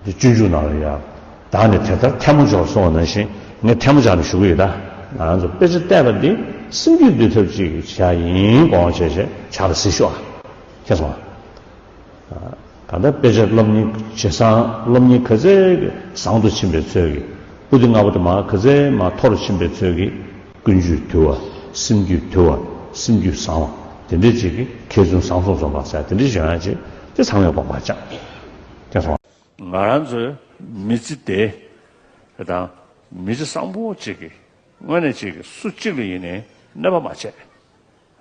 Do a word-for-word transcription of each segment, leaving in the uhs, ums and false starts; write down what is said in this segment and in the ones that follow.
སྤྱོད་འཇུག་ནང་ལ་ཡང་། བདག་ནི་དེ་ལྟར་ཐལ་མོ་སྦྱོར་གསུངས་པ་ནང་བཞིན་ངས་ཐལ་མོ་སྦྱར་ནས་བཞུགས་ཀྱི་ཡོད་ད། ང་རང་ཚོ་དཔེ་ཆ་བལྟས་པ་འདི་སེམས་རྒྱུད་འདུལ་ཐབས་ཅིག་བྱ་ཡིན་དགོངས་བྱས་བྱས་བྱ་ར་གཟིགས་ཤོག་ཨ། མཁྱེན་སོང་ཨ། གང་ལྟར་དཔེ་ཆ་སློབ་གཉེར་བྱེད་སང་སློབ་གཉེར་ག་ཚད་བཟང་དུ་ཕྱིན་པའི་ཚོད་ཀྱིས། པོ་ཏི་ལྔ་པོ་དེ་མར་ག་ཚད་མར་མཐོ་རུ་ཕྱིན་པའི་ཚོད་ཀྱིས། ཀུན་སྤྱོད་དུལ་བ། སེམས་རྒྱུད་དུལ་བ། སེམས་རྒྱུད་བཟང་བ། དེ་འདྲའི་ཅིག་གིས་མཁས་བཙུན་བཟང་གསུམ་འཛོམས་པ་ཟེར་དེ་འདྲའི་ཅིག་ཡོང་ཡ་ཅིག་དེ་ཚང་མས་དགོངས་པ་བཅངས། མཁྱེན་སོང་ཨ། ང་རང་ཚོའི་མི་ཚེ་དེ་དང་མི་ཚེ་བཟང་པོ་ཅིག་གིས་དངོས་གནས་ཅིག་གིས་སུ་གཅིག་ལ་ཡིན་ནའི་གནོད་པ་མ་བྱས།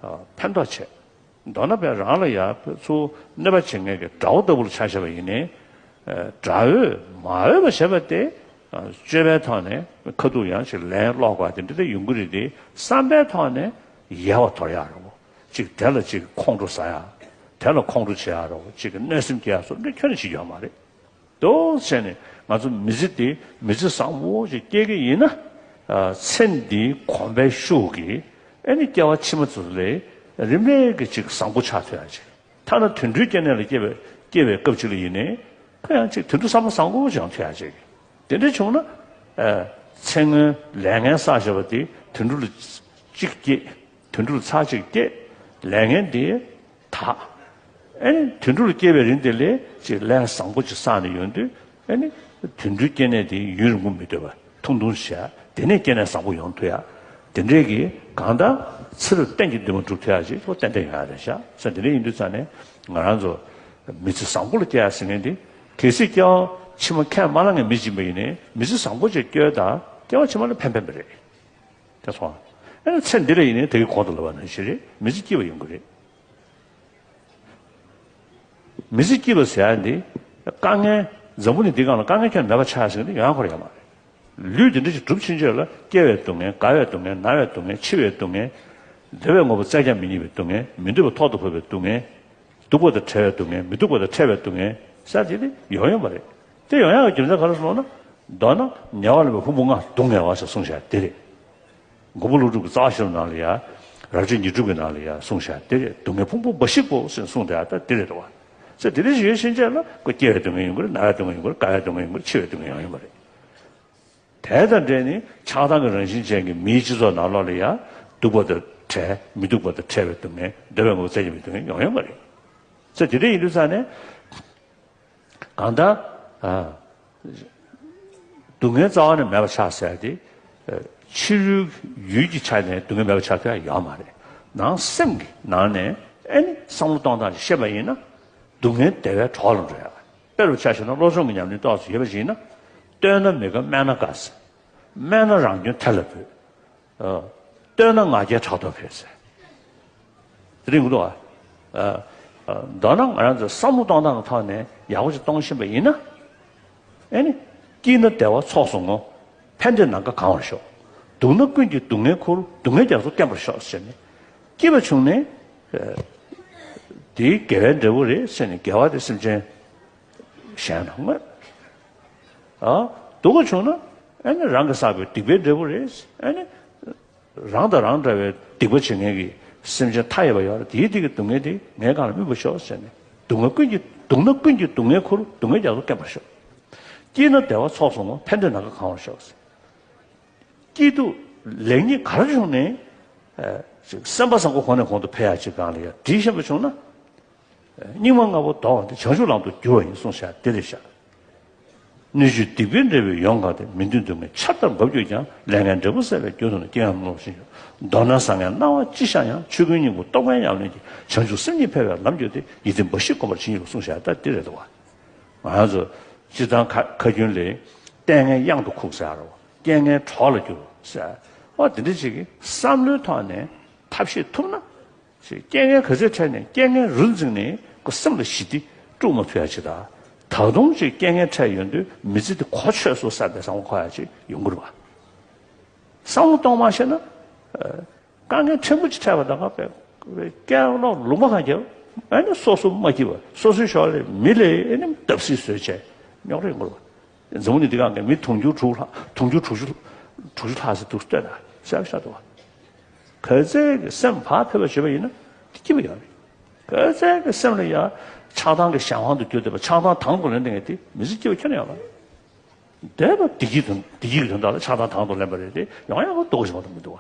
ཨ། ཕན་ཐོགས་ཆེ། མདོར་ན་དཔེ་རང་ལ་ཡ་ཚུར་གནོད་པ་བྱེད་མཁན་གྱི་དགྲ་བོ་ལྟ་བུ་ལ་ཆ་བཞག་པ་ཡིན་ནའི། ཨ། དགྲ་བོས་མ་འོས་པ་བྱས་པ་དེ། ཨ། སྤྱོད་པའི་ཐོག་ནས་ཁ་ཐུག་ཡང་ཅིག་ལན་སློག་དགོས་དེ་འདྲ་དེ་ཡོང་གི་རེད་དེ། བསམ་པའི་ཐོག་ནས་ཡལ་བ་དོར་ཡག་རེད་བོ། ཅིག་དེ་ལ་ཅིག་ཁོང་ཁྲོ་ཟ་ཡག་དེ་ལ་ཁོང་ཁྲོ་བྱེད་ཡག་རེད་བོ། ཅིག་གནོད་སེམས་སྐྱེ་ཡག་སོགས་འདི་ཁྱོན་ནས་བྱེད་རྒྱུ་ཡོད་མ་རེད། དོགས་བྱས་ནས་ང་ཚོ་མི་ཚེ་འདི་མི་ཚེ་བཟང་པོ་ཞིག་སྐྱེལ་གྱི་ཡིན་ན། ཨ། ཚེ་འདིའི་གོམས་པའི་ཤུགས་ཀྱིས་ཨ་ནི་སྐྱེ་བ་ཕྱི་མ་ཚོ་ལས་རིམ་པས་ཀྱིས་ཅིག་བཟང་པོ་ཆགས་ཐུབ་ཡག་ཅིག་ཐ་ན་དུད་འགྲོའི་སྐྱེ་གནས་ལ་སྐྱེ་བའི་སྐྱེ་བའི་སྐབས་ཅིག་ལ་ཡིན་ནའི་ཁོ་ཡང་ཅིག་དུད་འགྲོ་བསམ་པ་བཟང་པོ་ཅིག་ཡོང་ཐུབ་ཡག་ཅིག་དེ་འདྲ་བྱུང་ན། ཨ། ཚེ་སྔོན་ལས་ངན་བསགས་བཞག་པ་དེ་དུད་འགྲོ་ལ་གཅིག་སྐྱེས། དུད་འགྲོ་ལ་ཚར་གཅིག་སྐྱེས། ལས་ངན་དེ་དག་ཨེ་ནི་དུད་འགྲོ་ལ་སྐྱེས་པའི་རིང་དེ་ལས་ཅིག་ལས་བཟང་པོ་ཅིག་བསགས་ནས་ཡོང་དུས། ཨེ་ནི་དུད་འགྲོའི་སྐྱེ་གནས་དེ་ཡུན་རིང་པོ་མི་སྡོད་པ་ཐུང་ཐུང་བྱས། དེ་ནས་སྐྱེ་གནས་བཟང་པོ་ཡོང་ཐུབ་ཡག་དེ་འདྲས་ཀྱི་གང་ལྟར་ཚེ་རབས་གཏན་གྱི་འདུན་མ་འགྲུབ་ཐུབ་ཡག་ཅིག་ཁོ་ཏན་ཏན་ཡོང་ཡག་རེད་ཤག་ས་དེ་འདྲས་ཡིན་དུས་ཙང་ནས་ང་རང་ཚོ་མི་ཚེ་བཟང་པོ་ལ་སྐྱེལ་ཡག་ཟེར་མཁན་དེ། གལ་སྲིད་སྐྱེ་བ་ཕྱི་མ་ཁས་མ་བླངས་མཁན་མི་ཅིག་ཡིན་པ་ཡིན་ནའི་མི་ཚེ་བཟང་པོ་ཅིག་སྐྱེལ་དང་སྐྱེ་བ་ཕྱི་མ་ལ་ཕན་ཕན་པ་རེད། དེ་སོང་། ཨེ་ནི་ཚེ་འདི་ལ་ཡིན་ནའི་དེ་གི་གོང་དུ་ལབ་པ་ནང་བཞིན་རེད། མི་ཚེ་སྐྱིད་པ་ཡོང་གི་རེད། མི་ཚེ་སྐྱིད་པ་ཟེར་ཡ་འདི་དཀའ་ངལ། འཛམ་བུ་གླིང་འདི་སྒང་ལ་དཀའ་ངལ་ཁྱོན་མེད་པ་ཆགས་ཟེར་གི་འདི་ཡོང་ཡ་ཁོ་ར་ཡོད་མ་རེད། ལུས་འདི་འདྲ་ཞིག་གྲུབ་ཕྱིན་ཆད་ལ་སྐྱེ་བའི་སྡུག་བསྔལ། རྒ་བའི་སྡུག་བསྔལ། ན་བའི་སྡུག་བསྔལ། འཆི་བའི་སྡུག་བསྔལ། བདེ་བའི་དངོས་པོ་བཙལ་རྒྱག་མི་རྙེད་པའི་སྡུག་བསྔལ། མི་འདོད་པ་ཐོག་ཏུ་བབས་པའི་སྡུག་བསྔལ། སྡུག་པ་དང་བྲལ་བའི་སྡུག་བསྔལ། མི་སྡུག་པ་དང་ཕྲད་པའི་སྡུག་བསྔལ་ཟེར་དེ་ནི་ཡོང་ཡོང་བ་རེད། དེ་ཡོང་ཡག་གི་རྒྱུ་མཚན་ག་རེ་སོང་ན། མདོར་ན་ཉེ་བར་ལེན་པའི་ཕུང་པོ་ལྔ་སྡུག་བསྔལ་བ་ཞེས་གསུངས་བཞག་དེ་རེད། མགོན་པོ་ཀླུ་སྒྲུབ་ཀྱི་རྩ་བ་ཤེས་རབ་ནང་ལ་ཡ། རབ་བྱེད་ཉི་སྒྲུབ་ཀྱི་ནང་ལ་ཡ་གསུངས་བཞག་དེ་རེད། སྡུག་བསྔལ་ཕུང་པོ་འབའ་ཞིག་གོ་ཟེར་གསུངས་བསྡད་ཡ་ད་དེ་རེད་དོ། ཟེར་དེ་འདྲ་ཞིག་ཡོད་ཕྱིན་ཆད་ལ་ཁོ་སྐྱེ་བའི་སྡུག་བསྔལ་ཡོང་གི་རེད། ན་བའི་སྡུག་བསྔལ་ཡོང་གི་རེད། རྒ་བའི་སྡུག་བསྔལ་ཡོང་གི་རེད། འཆི་བའི་སྡུག་བསྔལ་ཡང་ཡོང་གི་རེད། དེ་དང་འབྲེལ་ནས་ཆགས་སྡང་གི་རང་བཞིན་ཅན་གྱི་མིའི་སྤྱི་ཚོགས་ནང་ལོགས་ལ་ཡང་སྡུག་པ་དང་བྲལ། མི་སྡུག་པ་དང་བྲལ་བའི་སྡུག་བསྔལ། བདེ་བའི་དངོས་པོ་བཙལ་རྒྱག་པའི་སྡུག་བསྔལ་ཡང་ཡོང་བ་རེད། ཚེ་འདི་འདྲ་ཡིན་དུས་ཙང་ནས་གང་ལྟར། ཨ། སྡུག་བསྔལ་རྩ་བ་ནས་མེད་པ་ཆགས་ཟེར་ཏེ། ཨ། ཕྱི་རོལ་ཡུལ་གྱི་ཆ་ནས་སྡུག་བསྔལ་མེད་པ་ཆགས་ཐུབ་ཡ་ཡོད་མ་རེད། ནང་སེམས་ཀྱི་ནང་ནས་ཨེ་ནི་བསམ་བློ་གཏོང་སྟངས་ཤིག་ཤེས་པ་ཡིན་ན། སྡུག་བསྔལ་བདེ་བའི་གྲོགས་ལ་འགྲོ་ཡ། དཔེ་རུ་ཆ་བཞག་ན་བློ་སྦྱོང་གི་ཉམས་ལེན་ཏོག་ཙམ་ཡོད་པ་ཞིག་ཡིན་ན། བསྟོད་ན་མི་དགའ་སྨད་ན་དགའ་ཟེར། སྨད་ན་རང་སྐྱོན་ཐལ་ལ་བུད། ཨ། བསྟོད་ན་ང་རྒྱལ་ཕྲག་དོག་འཕེལ་ཟེར། དེ་རིང་གོ་འདུག་ཨ། ཨ། མདོར་ན་ང་རང་ཚོ་བསམ་བློ་གཏོང་སྟངས་ཀྱི་ཐོག་ནས་ཡག་པོ་ཞིག་གཏོང་ཤེས་པ་ཡིན་ན། ཨེ་ནི། སྐྱིད་ན་བདེ་བ་ཚོགས་སུ་བསྔོ། ཕན་བདེ་ནམ་མཁའ་གང་བར་ཤོག་སྡུག་ན་ཀུན་གྱི་སྡུག་བསྔལ་ཁུར། སྡུག་བསྔལ་རྒྱ་མཚོ་སྐེམ་པར་ཤོག་ཟེར་ནས། སྐྱིད་པ་བྱུང་ནས། ཨ། དེའི་དགེ་བའི་འབྲས་བུ་རེད་ཟེར་ནས་དགེ་བ་དེ་སེམས་ཅན་གཞན་ལ་བསྔོས། ཨ། སྡུག་པ་བྱུང་ན་ཨ་ནི་རང་གིས་བསགས་པའི་སྡིག་པའི་འབྲས་བུ་རེད། ཨ་ནི་རང་དང་རང་འདྲ་བའི་སྡིག་པ་བྱེད་མཁན་གྱི་སེམས་ཅན་མཐའ་ཡས་པ་ཡོད་རེད། དེའི་སྡིག་གི་སྡུག་བསྔལ་དེ་ངའི་སྒང་ལ་སྨིན་པར་ཤོག་ཟེར་ནས། སྡུག་བསྔལ་ཀུན་གྱི། སྡུག་ན་ཀུན་གྱི་སྡུག་བསྔལ་ཁུར། སྡུག་བསྔལ་རྒྱ་མཚོ་སྐེམ་པར་ཤོག་སྐྱིད་ན་བདེ་བ་ཚོགས་སུ་བསྔོ། ཕན་བདེ་ནམ་མཁའ་གང་བར་ཤོག་སྐྱིད་སྡུག་ལེགས་ཉེས་ག་རེ་བྱུང་ནའི། ཨ། ཅིག་སེམས་པ་བཟང་པོ་གོང་ནས་གོང་དུ་འཕེལ་ཡག་ཅིག་སྒང་ལ་ཡ་འདྲིས་ཤེས་པ་བྱུང་ན། སྙིགས་མ་ལྔ་པོ་ལྡོག་པ་འདི་བྱང་ཆུབ་ལམ་དུ་བསྒྱུར་བ་ཡིན་གསུངས་བཞག་དེ་རེད་བཞག་སྣོད་བཅུད་སྡིག་པའི་འབྲས་བུས་ཡོངས་གང་སྟེ། མི་མཐུན་སྡུག་བསྔལ་ཆར་ལྟར་འབབ་གྱུར་ཀྱང་། ལས་ངན་འབྲས་བུ་བསགས་པའི་རྒྱུ་མཐོང་ནས། སྐྱེ་ཡུན་རིང་པོར་བྱིན་གྱིས་རློབས། མདོར་ན་བཟང་ངན་སྣང་བ་ཅི་ཤར་ཡང་། ཆོས་ཀུན་སྙིང་པོ་རྟོགས་པའི་ཉམས་ལེན་གྱིས། བྱང་ཆུབ་སེམས་ཉིད་འཕེལ་བའི་ལམ་བརྒྱུད་དེ། ཡིད་བརྟན་འབའ་ཞིག་གོམས་པར་བྱིན་གྱིས་རློབས་གསུངས་བཞག་ད་འདི་རེད་འདུག་བ། ང་རང་ཚོ་སྤྱིར་བཏང་ཁ་ཁ་རྒྱུན་ལས། ལྟས་ངན་གཡང་དུ་ཁུག་ཟེར་རོ། རྐྱེན་ངན་གྲོགས་ལ་འགྱུར་ཟེར། འོ་འདི་འདྲ་ཅིག་གི་བསམ་བློའི་ཐོག་ནས་ཐབས་ཤེས་ཐུབ་ན། ཅིག་རྐྱེན་ངན་ག་ཚོད་འཕྲད་ནས་རྐྱེན་ངན་རུལ་འཛིངས་ནས་ཁོ་སེམས་ལ་ཞི་བདེ་དཀྲུག་མ་ཐུབ་ཡ་ཅིག་དང་། ད་དུང་ཅིག་རྐྱེན་ངན་འཕྲད་ཡོང་དུས་མི་ཚེ་འདི་གོ་ཆོད་སོང་བསམ་པའི་བསམ་བློ་འཁོར་ཡ་ཅིག་ཡོང་གི་རེད་བ། བསམ་བློ་གཏོང་མ་ཤེས་ན། ཨ། དཀའ་ངལ་ཕྲན་བུ་ཅིག་འཕྲད་པ་དང་། ཁ་པའི་སྐད་ལོག་ལུང་པ་གང་རྒྱབ། ཨ་ནི་སོ་སོ་མ་སྐྱིད་པ། སོ་སོའི་ཞོར་ལས་མི་ལས་ཨ་ནི་བརྡབ་གསིག་བཟོས་བྱས་རྙོག་དྲ་ཡོང་གི་རེད་བ། འཛམ་བུ་གླིང་འདི་སྒང་གི་མི་དུང་ཕྱུར་དྲུག་ལྷག། དུང་ཕྱུར་དྲུག་ཅུ། དྲུག་ཅུ་ལྷག་ཙམ་འདུག་ལྟོས་དང་གསལ་པོ་ཤར་འདུག་བ། ག་ཚད་ཀྱི་སེམས་བག་ཕེབས་པ་བྱེད་པ་ཡིན་ན་དེ་སྐྱིད་པ་ཡོད་རེད། ག་ཚད་ཀྱི་སེམས་ལ་ཡང་ ཆགས་སྡང་གི་གཞན་དབང་དུ་གྱུར་བསྡད་པ། ཆགས་སྡང་དང་དུ་ལེན་བསྡད་མཁན་དེ་མི་ཚེ་སྐྱིད་པ་ཁྱོན་ནས་ཡོད་མ་རེད། འདས་པ་བདེ་སྐྱིད་དང་བདེ་སྐྱིད་ཀྱི་དོན་དག་ལ་ཆགས་སྡང་དང་དུ་ལེན་པ་རེད་དེ། ཡང་ཡང་སྡུག་ཅིག་མ་གཏོགས་མི་འདུག་བ།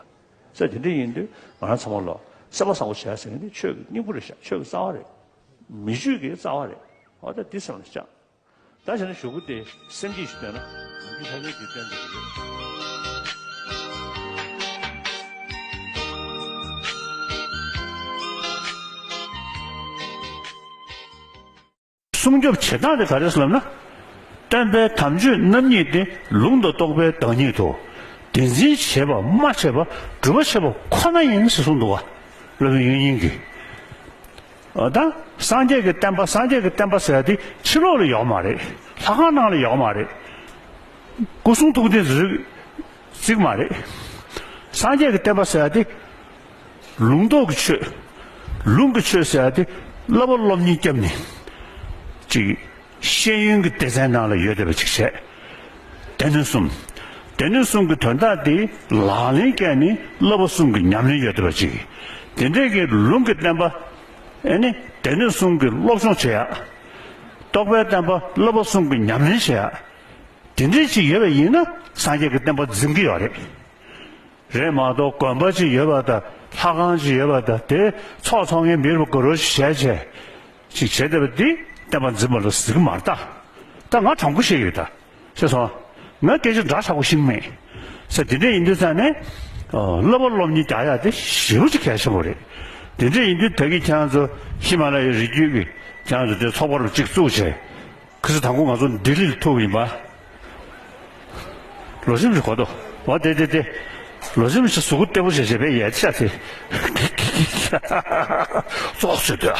ས་དེ་འདྲ་ཡིན་དུས་ང་རང་ཚང་མ་ལོ་སེམས་པ་བཟང་པོ་བྱས་ཟེར་མཁན་དེ་ཆོས་ཀྱི་སྙིང་པོ་རེད་ཤག་ཆོས་ཀྱི་རྩ་བ་རེད། མི་ཆོས་ཀྱི་རྩ་བ་རེད། འོ་ད་འདི་སེམས་ལ་བཅངས། ད་བྱས་ན་གཞུག་གུ་དེ་སེམས་བསྐྱེད་ཞིག་བཏོན་ན་ཡོང་རྒྱུ་ཆགས་ཡོད་དེ་བཏོན་དགོས་ཀྱི་རེད། སྲུང་སྐྱོབ་བྱེད་སྟངས་དེ་ག་རེ་ཟེར་ལབ་ན། སྟོན་པའི་དམ་ཆོས་རྣམ་གཉིས་ཏེ། ལུང་དང་རྟོགས་པའི་བདག་ཉིད་དོ། དེ་འཛིན་བྱེད་པ་སྨྲ་བྱེད་པ། སྒྲུབ་པ་བྱེད་པ་ཁོ་ན་ཡིན་ཟེར་གསུངས་འདུག་བ། སློབ་དཔོན་དབྱིག་གཉེན་གྱིས། ཨ་ད་སངས་རྒྱས་ཀྱི་བསྟན་པ། སངས་རྒྱས་ཀྱི་བསྟན་པ་ཟེར་ཡ་དེ་ཕྱི་ལོགས་ལ་ཡོད་མ་རེད། ལྷ་ཁང་ནང་ལ་ཡོད་མ་རེད། སྐུ་གསུང་ཐུགས་རྟེན་ཟེར་ཅིག་མ་རེད། སངས་རྒྱས་ཀྱི་བསྟན་པ་ཟེར་ཡ་དེ། ལུང་རྟོགས་ཀྱི་ཆོས། ལུང་གི་ཆོས་ཟེར་ཡ་དེ། བསླབ་པ་སློབ་གཉེར་བརྒྱབ་ནས་ཅིག་ཤེས་ཡོན་གྱི་སྡེ་ཚན་ནང་ལ་ཡོད་བསྡད་པ་ཅིག་བྱས། སྡེ་སྣོད་གསུམ། སྡེ་སྣོད་གསུམ་གྱི་དོན་དག་དེ་ལག་ལེན་བཀལ་ནས་བསླབ་པ་གསུམ་གྱི་ཉམས་ལེན་ཡོད་བསྡད་པ་ཅིག་དེ་འདྲས་ཀྱི་ལུང་གི་བསྟན་པ། ཨེ་ནི་སྡེ་སྣོད་གསུམ་གྱི་སློབ་སྦྱོང་བྱེད་ཡ། རྟོགས་པའི་བསྟན་པ་བསླབ་པ་གསུམ་གྱི་ཉམས་ལེན་བྱེད་ཡ། དེ་འདྲས་ཅིག་ཡོད་པ་ཡིན་ན་སངས་རྒྱས་ཀྱི་བསྟན་པ་འཛིན་གྱི་ཡོད་རེད། རེད་མ་གཏོགས་དགོན་པ་ཅིག་ཡོད་པ་དང་། ལྷ་ཁང་ཅིག་ཡོད་པ་དང་། དེ་ཚོགས་འཚོགས་མཁན་མི་རེ་དགའ་རོགས་ཤིག་བྱས་བྱས་ཅིག་བྱས་བསྡད་པ་འདི་བསྟན་པ་འཛིན་པ་ལ་ཟེར་གྱི་མ་རེད་ད། ད་ང་དྲང་པོ་བཤད་ཡོད་ད། ཤེས་སོང་། ང་སྐད་ཆ་འདྲ་ཆགས་པོ་ཤེས་ཀྱི་མེད། ས་དེ་འདྲས་ཡིན་དུས་ཙང་ནས། ཨ་བསླབ་པ་སློབ་གཉེར་རྒྱག་ཡ་དེ་ཞེ་པོ་ཅིག་གལ་ཆེན་པོ་རེད། དེ་འདྲས་ཡིན་དུས་ད་གིན་ཁྱེད་རང་ཚོ་ཧི་མ་ལ་ཡའི་རི་རྒྱུད་ཀྱི་ཁྱེད་རང་ཚོ་དེ་ཚོགས་པ་རུ་གཅིག་བཙུགས་བྱས། ཁ་སང་དང་པོ་ང་ཚོ་ལྡི་ལི་ལ་ཐུག་པ་ཡིན་པ། ལོ་ཆེན་པོ་ཞིག་གོ་ཐོག་འོ་དེ་དེ་དེ། ལོ་ཆེན་པོ་ཞིག་གཟུགས་པོ་བརྟན་པོ་བྱས་བྱས་པས་ཡལ་ཆ་དེ། ཙོག་ཟེར་འདོད།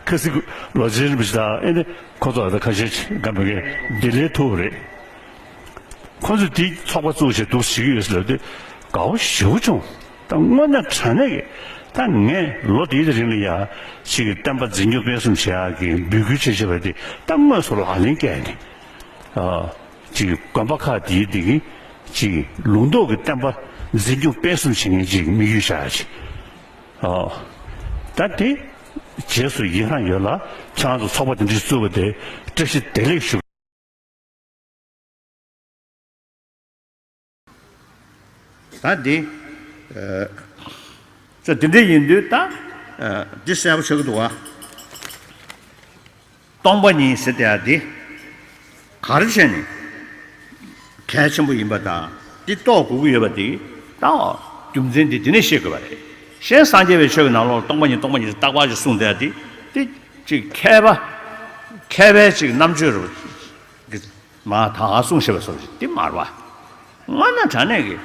ཁ་སང་ལོ་ཆེན་པོ་ཞིག་དང་ཨེ་ནི་ཁོ་ཚོ་ད་ཁ་ཤས་ཅིག་ག་མི་གེ་ལྡི་ལི་ཐུག་པ་རེད། ཁོ་ཚོས་དེ་ཚོགས་པ་བཙུགས་བྱས་འདུག་ཟེར་གྱི་ཡོད་ཟེར་ལབ་དུས་དགའ་བོ་ཞེ་པོ་བྱུང་། ད་དངོས་གནས་དྲང་གནས་ཀྱི་ད་ངས་ལོ་དེའི་རིང་ལ་ཡ་ཅིག་གི་བསྟན་པ་འཛིན་སྐྱོང་སྤེལ་གསུམ་བྱེད་ཡག་གི་འབོད་སྐུལ་བྱེད་བྱེད་པ་དེ་ད་དངོས་སུ་ལག་ལེན་བཀལ་ནས། ཨ་ཅིག་གི་དགོན་པ་ཁག་དེའི་དེ་གི་ཅིག་གི་ལུང་རྟོགས་ཀྱི་བསྟན་པ་འཛིན་སྐྱོང་སྤེལ་གསུམ་བྱེད་མཁན་ཅིག་དམིགས་ཡུལ་བཞག་ཡ་ཅིག་ཨ་ད་དེ་རྗེས་སུ་ཡི་རང་ཡོད་ལ། ཁྱེད་རང་ཚོ་ཚོགས་པ་དེ་འདྲ་བཙུགས་པ་དེ་བཀྲ་ཤིས་བདེ་ལེགས་ཞུ། ད་འདི། ཨ་ཙི་དེ་འདྲ་ཡིན་དུས་ད། ཨ་འདི་གསལ་པོ་ཆགས་ཀྱི་འདུག་བ། སྟོང་པ་ཉིད་ཟེར་དེ་ཡ་འདི། ག་རེ་བྱས་ནས་གལ་ཆེན་པོ་ཡིན་པ་དང་། འདི་རྟོགས་དགོས་ཀྱི་ཡོད་པ་འདི། ད་རྒྱུ་མཚན་འདི་འདི་ནས་ཤེས་དགོས་པ་རེད། གཞན་སངས་རྒྱས་པའི་ཆོས་ཀྱི་ནང་ལོགས་སྟོང་པ་ཉིད་སྟོང་པ་ཉིད་རྟག་པ་ཞིག་གསུངས་དེ་ཡ་འདི། འདི་ཅིག་མཁས་པ། མཁས་པའི་ཅིག་རྣམ་དཔྱོད་རུ། མ་ད་གསུངས་བཞག་པའི་བཟོ་ཞིག་འདི་མ་རེད་བ། དངོས་གནས་དྲང་གནས་ཀྱི་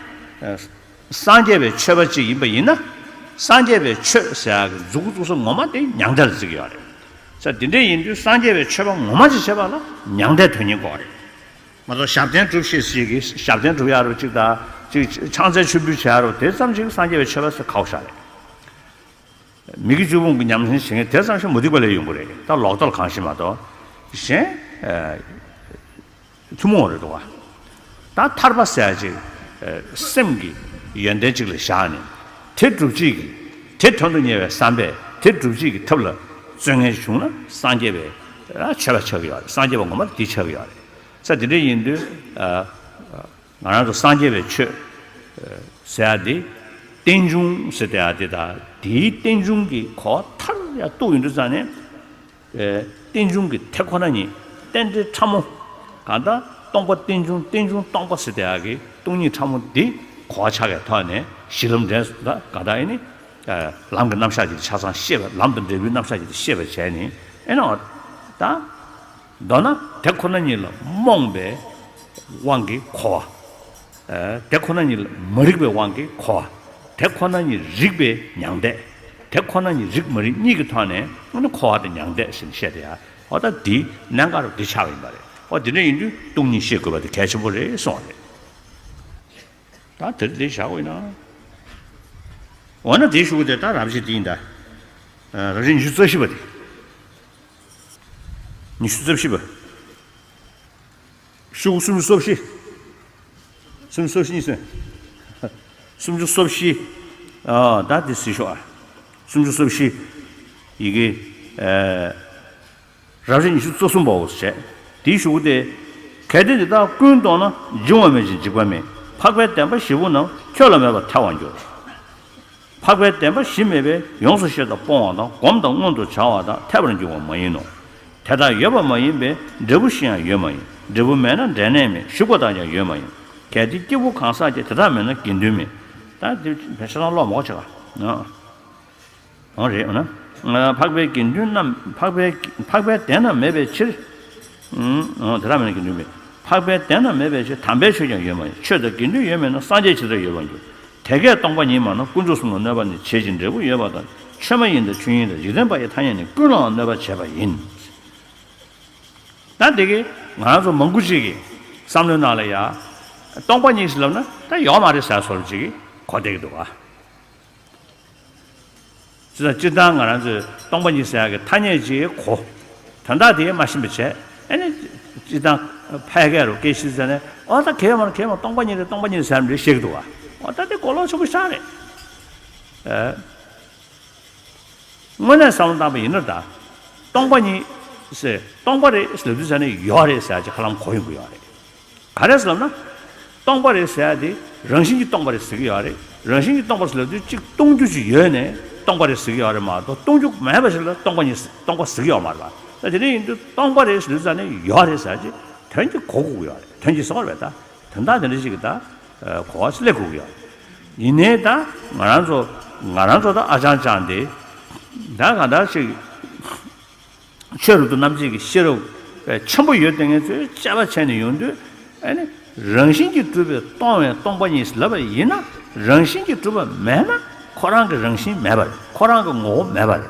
ཨ་སངས་རྒྱས་པའི་ཆོས་པ་ཅིག་ཡིན་པ་ཡིན་ན། སངས་རྒྱས་པའི་ཆོས་ཟེར་ཡག་གི་མཛུབ་གུ་བཙུགས་ས་ངོ་མ་དེ་མྱང་འདས་ལ་བརྩི་གི་ཡོད་རེད། ས་དེ་འདྲ་ཡིན་དུས་སངས་རྒྱས་པའི་ཆོས་པ་ངོ་མ་ཅིག་བྱེད་པ་ལ་མྱང་འདས་དོན་གཉེར་དགོས་རེད། མ་གཏོགས་ཞབས་བརྟན་སྒྲུབ་ཤེས་ཞིག་གིས་ཞབས་བརྟན་སྒྲུབ་ཡག་རུ་ཅིག་དང་། ཅིག་ཕྱག་འཚལ་མཆོད་འབུལ་བྱེད་ཡག་རུ་དེ་ཙམ་ཞིག་སངས་རྒྱས་པའི་ཆོས་པ་ཟེར་ཁག་པོ་ཞིག་རེད། མི་དགེ་བཅུ་སྤོང་གི་ཉམས་ལེན་བྱེད་མཁན་དེ་ཙམ་ཞིག་མུ་སྟེགས་པ་ལས་ཡོང་གི་རེད། ད་ལོག་ལྟ་ལ་གང་ཞིག་མ་གཏོགས། གཞན་ཨ་ཐུན་མོང་རེད་འདུག་བ། ད་ཐར་པ་ཟེར་ཡ་ཅིག་ཨ་སེམས་ཀྱི་ཡོན་ཏན་ཅིག་ལ་བཞག་ནས། དེ་སྒྲུབ་བྱེད་ཀྱི། དེ་དོན་དུ་གཉེར་བའི་བསམ་པས་དེ་སྒྲུབ་བྱེད་ཀྱི་ཐབས་ལ་བརྩོན་མཁན་ཞིག་བྱུང་ན་སངས་རྒྱས་པའི་ཨ་ཆོས་པ་ཆགས་ཀྱི་ཡོད་རེད། སངས་རྒྱས་པ་ངོ་མ་དེ་ཆགས་ཀྱི་ཡོད་རེད། ས་དེ་འདྲ་ཡིན་དུས་ཨ། ང་རང་ཚོ་སངས་རྒྱས་པའི་ཆོས་ཟེར་ཡ་དེ། རྟེན་འབྱུང་ཟེར་བསྡད་ཡ་དེ་དང་། དེའི་རྟེན་འབྱུང་གི་གོ་བ་མཐར་ཡར་གཏུགས་ཡོང་དུས་ཙང་ནས། ཨེ་རྟེན་འབྱུང་གི་དེ་ཁོ་ན་ཉིད་རྟེན་འབྲེལ་ཕྲ་མོ། གང་ལྟར་སྟོང་པ་རྟེན་འབྱུང་། རྟེན་འབྱུང་སྟོང་པ་ཟེར་བསྡད་ཡ་གི་སྟོང་ཉིད་ཕྲ་མོ་འདི་གོ་བ་ཆགས་པའི་ཐོག་ནས་གཞི་ལམ་འབྲས་ད་གང་ལྟར་ཨེ་ནི། ཨེ་ལམ་གྱི་རྣམ་གཞག་ཅིག་ཆ་ཚང་ཤེས་པ། ལམ་དང་འབྲས་བུའི་རྣམ་གཞག་ཅིག་ཤེས་པ་བྱས་ནས་ཨེ་ནའང་ད། མདོར་ན་དེ་ཁོ་ན་ཉིད་ལ་རྨོངས་པའི་དབང་གིས་འཁོར་བ། ཨ་དེ་ཁོ་ན་ཉིད་ལ་མ་རིག་པའི་དབང་གིས་འཁོར་བ། དེ་ཁོ་ན་ཉིད་རིག་པའི་མྱང་འདས། དེ་ཁོ་ན་ཉིད་རིག་མ་རིག་གཉིས་ཀྱི་ཐོག་ནས་དངོས་གནས་འཁོར་བ་དང་མྱང་འདས་ཟེར་ནས་བཤད་དེ་ཡ། འོ་ད་འདི་གནད་འགག་རུ་འདི་ཆགས་པ་ཡིན་པ་རེད། འོ་འདི་འདྲ་ཡིན་དུས་སྟོང་ཉིད་ཤེས་དགོས་པ་དེ་གལ་ཆེན་པོ་རེད་གསུངས་པ་རེད། ད་དེར་འདི་བཞག་དགོས་ཡིན་ན། འོ་ན་དེའི་ཤུགས་དེ་ད་རབ་བྱེད་དེ་ཡིན་ད། ཨ་རབ་བྱེད་ཉི་ཤུ་རྩ་བཞི་པ་དེ། ཉི་ཤུ་རྩ་བཞི་པ། ཤོག་གུ་སུམ་ཅུ་སོ་བཞི། སུམ་ཅུ་སོ་བཞི་གཉིས་སོ། སུམ་ཅུ་སོ་བཞི། ཨ་ད་དེ་གཟིགས་ཤོག་ཨ། སུམ་ཅུ་སོ་བཞི། ཡི་གེ་རབ་བྱེད་ཉི་ཤུ་རྩ་གསུམ་པའོ་ཞེས་དེའི་གཞུག་གུ་སྟེ། གལ་ཏེ་འདི་དག་ཀུན་རྟོགས་ན། འབྱུང་བ་མེད་ཅིང་འཇིག་པ་མེད། འཕགས་པའི་བདེན་པ་བཞི་པོ་རྣམས་ཁྱོད་ལ་མེད་པར་ཐལ་བར་འགྱུར། འཕགས་པའི་བདེན་པ་བཞི་མེད་པས་ཡོངས་སུ་ཤེས་དང་སྤོང་བ་དང་སྒོམ་དང་མངོན་དུ་བྱ་བ་དང་འཐད་པར་འགྱུར་བ་མ་ཡིན་ནོ། དེ་དག་ཡོད་པ་མ་ཡིན་པས་འབྲས་བུ་བཞི་ཡང་ཡོད་མ་ཡིན། འབྲས་བུ་མེད་ན་འབྲས་གནས་མེད། ཞུགས་པ་དག་ཀྱང་ཡོད་མ་ཡིན། གལ་ཏེ་སྐྱེས་བུ་གང་ཟག་སྐྱེ། དེ་དག་མེད་ན་དགེ་འདུན་མེད། ད་འདི་བྱས་ཙང་ལོག་མ་གོ་ཆེ་ག་འོ་རེད། འོ་ན། འཕགས་པའི་དགེ་འདུན་རྣམས་འཕགས་པའི་འཕགས་པའི་བདེན་རྣམས་མེད་པའི་ཕྱིར། ཨུམ། འོ་དེ་དག་མེད་ན་དགེ་འདུན་མེད། འཕགས་པའི་བདེན་རྣམས་མེད་པའི་ཕྱིར། དམ་པའི་ཆོས་ཀྱང་ཡོད་མ་ཡིན། ཆོས་དང་དགེ་འདུན་ཡོད་མེད་ན། སངས་རྒྱས་ཇི་ལྟར་ཡོད་པར་འགྱུར། དེ་སྐད་སྟོང་པ་ཉིད་མ་ནོར། ཀུན་རྫོབ་གསུམ་ལ་གནོད་པ་ནི། བྱེད་ཅིང་འབྲས་བུ་ཡོད་པ་དང་། ཆོས་མ་ཡིན་དང་ཆོས་ཉིད་དང་། འཇིག་རྟེན་པ་ཡི་ཐ་སྙད་ནི། ཀུན་ལའང་གནོད་པར་བྱེད་པ་ཡིན། ད་འདི་གི་ང་རང་ཚོ་མང་པོ་ཅིག་གི་བསམ་བློའི་ནང་ལ་ཡ། སྟོང་པ་ཉིད་ཟེར་ལབ་ན་ད་ཡོད་མ་རེད་ཟེར་བཟོ་འདྲ་ཅིག་གི་གོ་བསྡད་ཀྱི་འདུག་ག་བྱས་ཙང་སྤྱིར་བཏང་ང་རང་ཚོས་སྟོང་པ་ཉིད་ཟེར་ཡག་གི་ཐ་སྙད་ཅིག་གོ། དོན་དག་དེ་མ་ཤེས་པ་བྱས། ཨ་ནི་སྤྱིར་བཏང་ཕལ་སྐད་རུ་སྐད་ཤེས་ཟེར་ནས། ཨོ་ད་གལ་མ་གལ་མ་སྟོང་པ་ཉིད་རེད། སྟོང་པ་ཉིད་ཟེར་མི་རེད་བཤད་ཀྱི་འདུག་ག་ཨོ་ད་དེ་གོ་ལོག་ཆེན་པོ་ཞིག་རེད། ཨ། དངོས་གནས་བསམ་བློ་བཏང་པ་ཡིན་ན་ད། སྟོང་པ་ཉིད་ཟེར། སྟོང་པ་རེད་ཟེར་ལབ་དུས་ཙ་ནས་ཡོད་རེད་ཟེར་ཡག་ཅིག་ཧ་ལམ་གོ་ཡོང་གི་ཡོད་རེད། ག་རེ་ཟེར་ལབ་ན། སྟོང་པ་རེད་ཟེར་ཡག་དེ་རང་བཞིན་གྱིས་སྟོང་པ་རེད་ཟེར་གྱི་ཡོད་རེད། རང་བཞིན་གྱིས་སྟོང་པ་རེད་ཟེར་ལབ་དུས་གཅིག་སྟོང་རྒྱུ་ཅིག་ཡོད་ནས་སྟོང་པ་རེད་ཟེར་གྱི་ཡོད་རེད་མ་གཏོགས། སྟོང་རྒྱུ་མེད་པ་ཞིག་ལ་སྟོང་པ་ཉིད་སྟོང་པ་ཟེར་གྱི་ཡོད་མ་རེད་པ། ད་དེ་འདྲ་ཡིན་དུས་སྟོང་པ་རེད་ཟེར་དུས་ཙ་ནས་ཡོད་རེད་ཟེར་ཡག་ཅིག་དོན་གྱིས་གོ་དགོས་ཀྱི་ཡོད་རེད། དོན་གྱིས་ཟེར་བ་རེད་ད། དོན་དག་དེ་འདྲ་ཞིག་གི་ད། གོ་བ་ཞིག་སླེབས་དགོས་ཀྱི་ཡོད་རེད། ཡིན་ནའི་ད་ང་རང་ཚོ་ང་རང་ཚོ་ད་ཨ་ཅང་ཅང་དེ། ད་གང་ལྟར་ཞིག་ཆོས་རབ་ཏུ་རྣམ་འབྱེད་ཀྱི་ཤེས་རབ་ཆེན་པོ་ཡོད་དེ་ངེད་ཚོས་དཔྱད་པ་བྱས་ནས་ཡོང་དུས། ཨ་ནི་རང་བཞིན་གྱིས་གྲུབ་པའི་སྟོང་བས་སྟོང་པ་ཉིད་ལབ་པ་ཡིན་ན། རང་བཞིན་གྱིས་གྲུབ་པ་མེད་ན་ཁོ་རང་གི་རང་བཞིན་མེད་པ་རེད། ཁོ་རང་གི་ངོ་བོ་མེད་པ་རེད།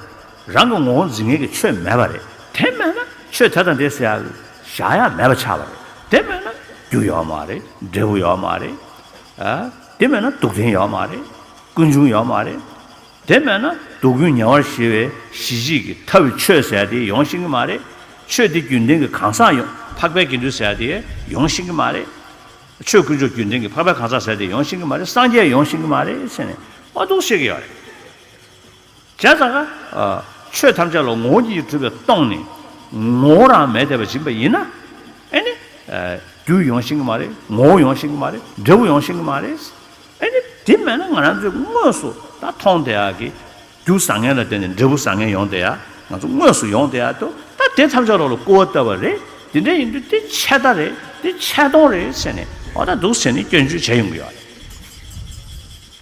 རང་གི་ངོ་བོ་འཛིན་མཁན་གྱི་ཆོས་མེད་པ་རེད། དེ་མེད་ན་ཆོས་དེ་དང་དེ་ཟེར་ཡག་བཞག་ཡག་མེད་པ་ཆགས་པ་རེད། དེ་མེད་ན་རྒྱུ་ཡོད་མ་རེད། འབྲས་བུ་ཡོད་མ་རེད། ཨ། དེ་མེད་ན་སྡུག་བདེན་ཡོད་མ་རེད། ཀུན་འབྱུང་ཡོད་མ་རེད། དེ་མེད་ན་སྡུག་ཀུན་ཉེ་བར་ཞི་བའི་གཞི་གཅིག་གི་ཐབས་ཆོས་ཟེར་དེ་ཡོང་ཤེས་ཀྱི་མ་རེད། ཆོས་དེ་རྒྱུན་ལྡན་གྱི་གང་ཟག་ཡོང་། འཕགས་པའི་དགེ་འདུན་ཟེར་དེ་ཡོང་ཤེས་ཀྱི་མ་རེད། ཆོས་དཀོན་མཆོག་རྒྱུན་ལྡན་གྱི་འཕགས་པའི་གང་ཟག་ཟེར་དེ་ཡོང་ཤེས་ཀྱི་མ་རེད། སངས་རྒྱས་ཡོང་ཤེས་ཀྱི་མ་རེད་ཟེར་ནས་ཨ་འདུག་བཤད་ཀྱི་ཡོད་རེད། བྱས་ཙང་ཀ་ཆོས་ཐམས་ཅད་ལ་ངོ་བོ་ཉིད་ཀྱིས་གྲུབ་པའི་སྟོང་ནི་ངོ་བོ་རང་མེད་བསྡད་པ་ཡིན་པ་ཡིན་ན། ཨ་ནི། རྒྱུ་ཡོང་ཤེས་ཀྱི་མ་རེད། ངོ་བོ་ཡོང་ཤེས་ཀྱི་མ་རེད། འབྲས་བུ་ཡོང་ཤེས་ཀྱི་མ་རེད། ཨ་ནི་དེ་མེད་ན་ང་རང་ཚོས་དངོས་སུ་ད་མཐོང་བསྡད་ཡག་གི་རྒྱུ་བཟང་ངན་ལ་བརྟེན་ནས་འབྲས་བུ་བཟང་ངན་ཡོང་བསྡད་ཡག་ང་ཚོ་དངོས་སུ་ཡོང་བསྡད་ཡག་འདུག་ད་དེ་ཐམས་ཅད་ལོག་ལ་སྐུར་བ་བཏབ་པ་རེད། དེ་འདྲ་ཡིན་དུས་དེ་ཆད་ལྟ་རེད། དེ་ཆད་སྟོང་རེད་ཟེར་ནས་ཨོ་ད་འདུག་ཟེར་ནས་སྐྱོན་བརྗོད་བྱས་ཡོང་གི་ཡོད་རེད།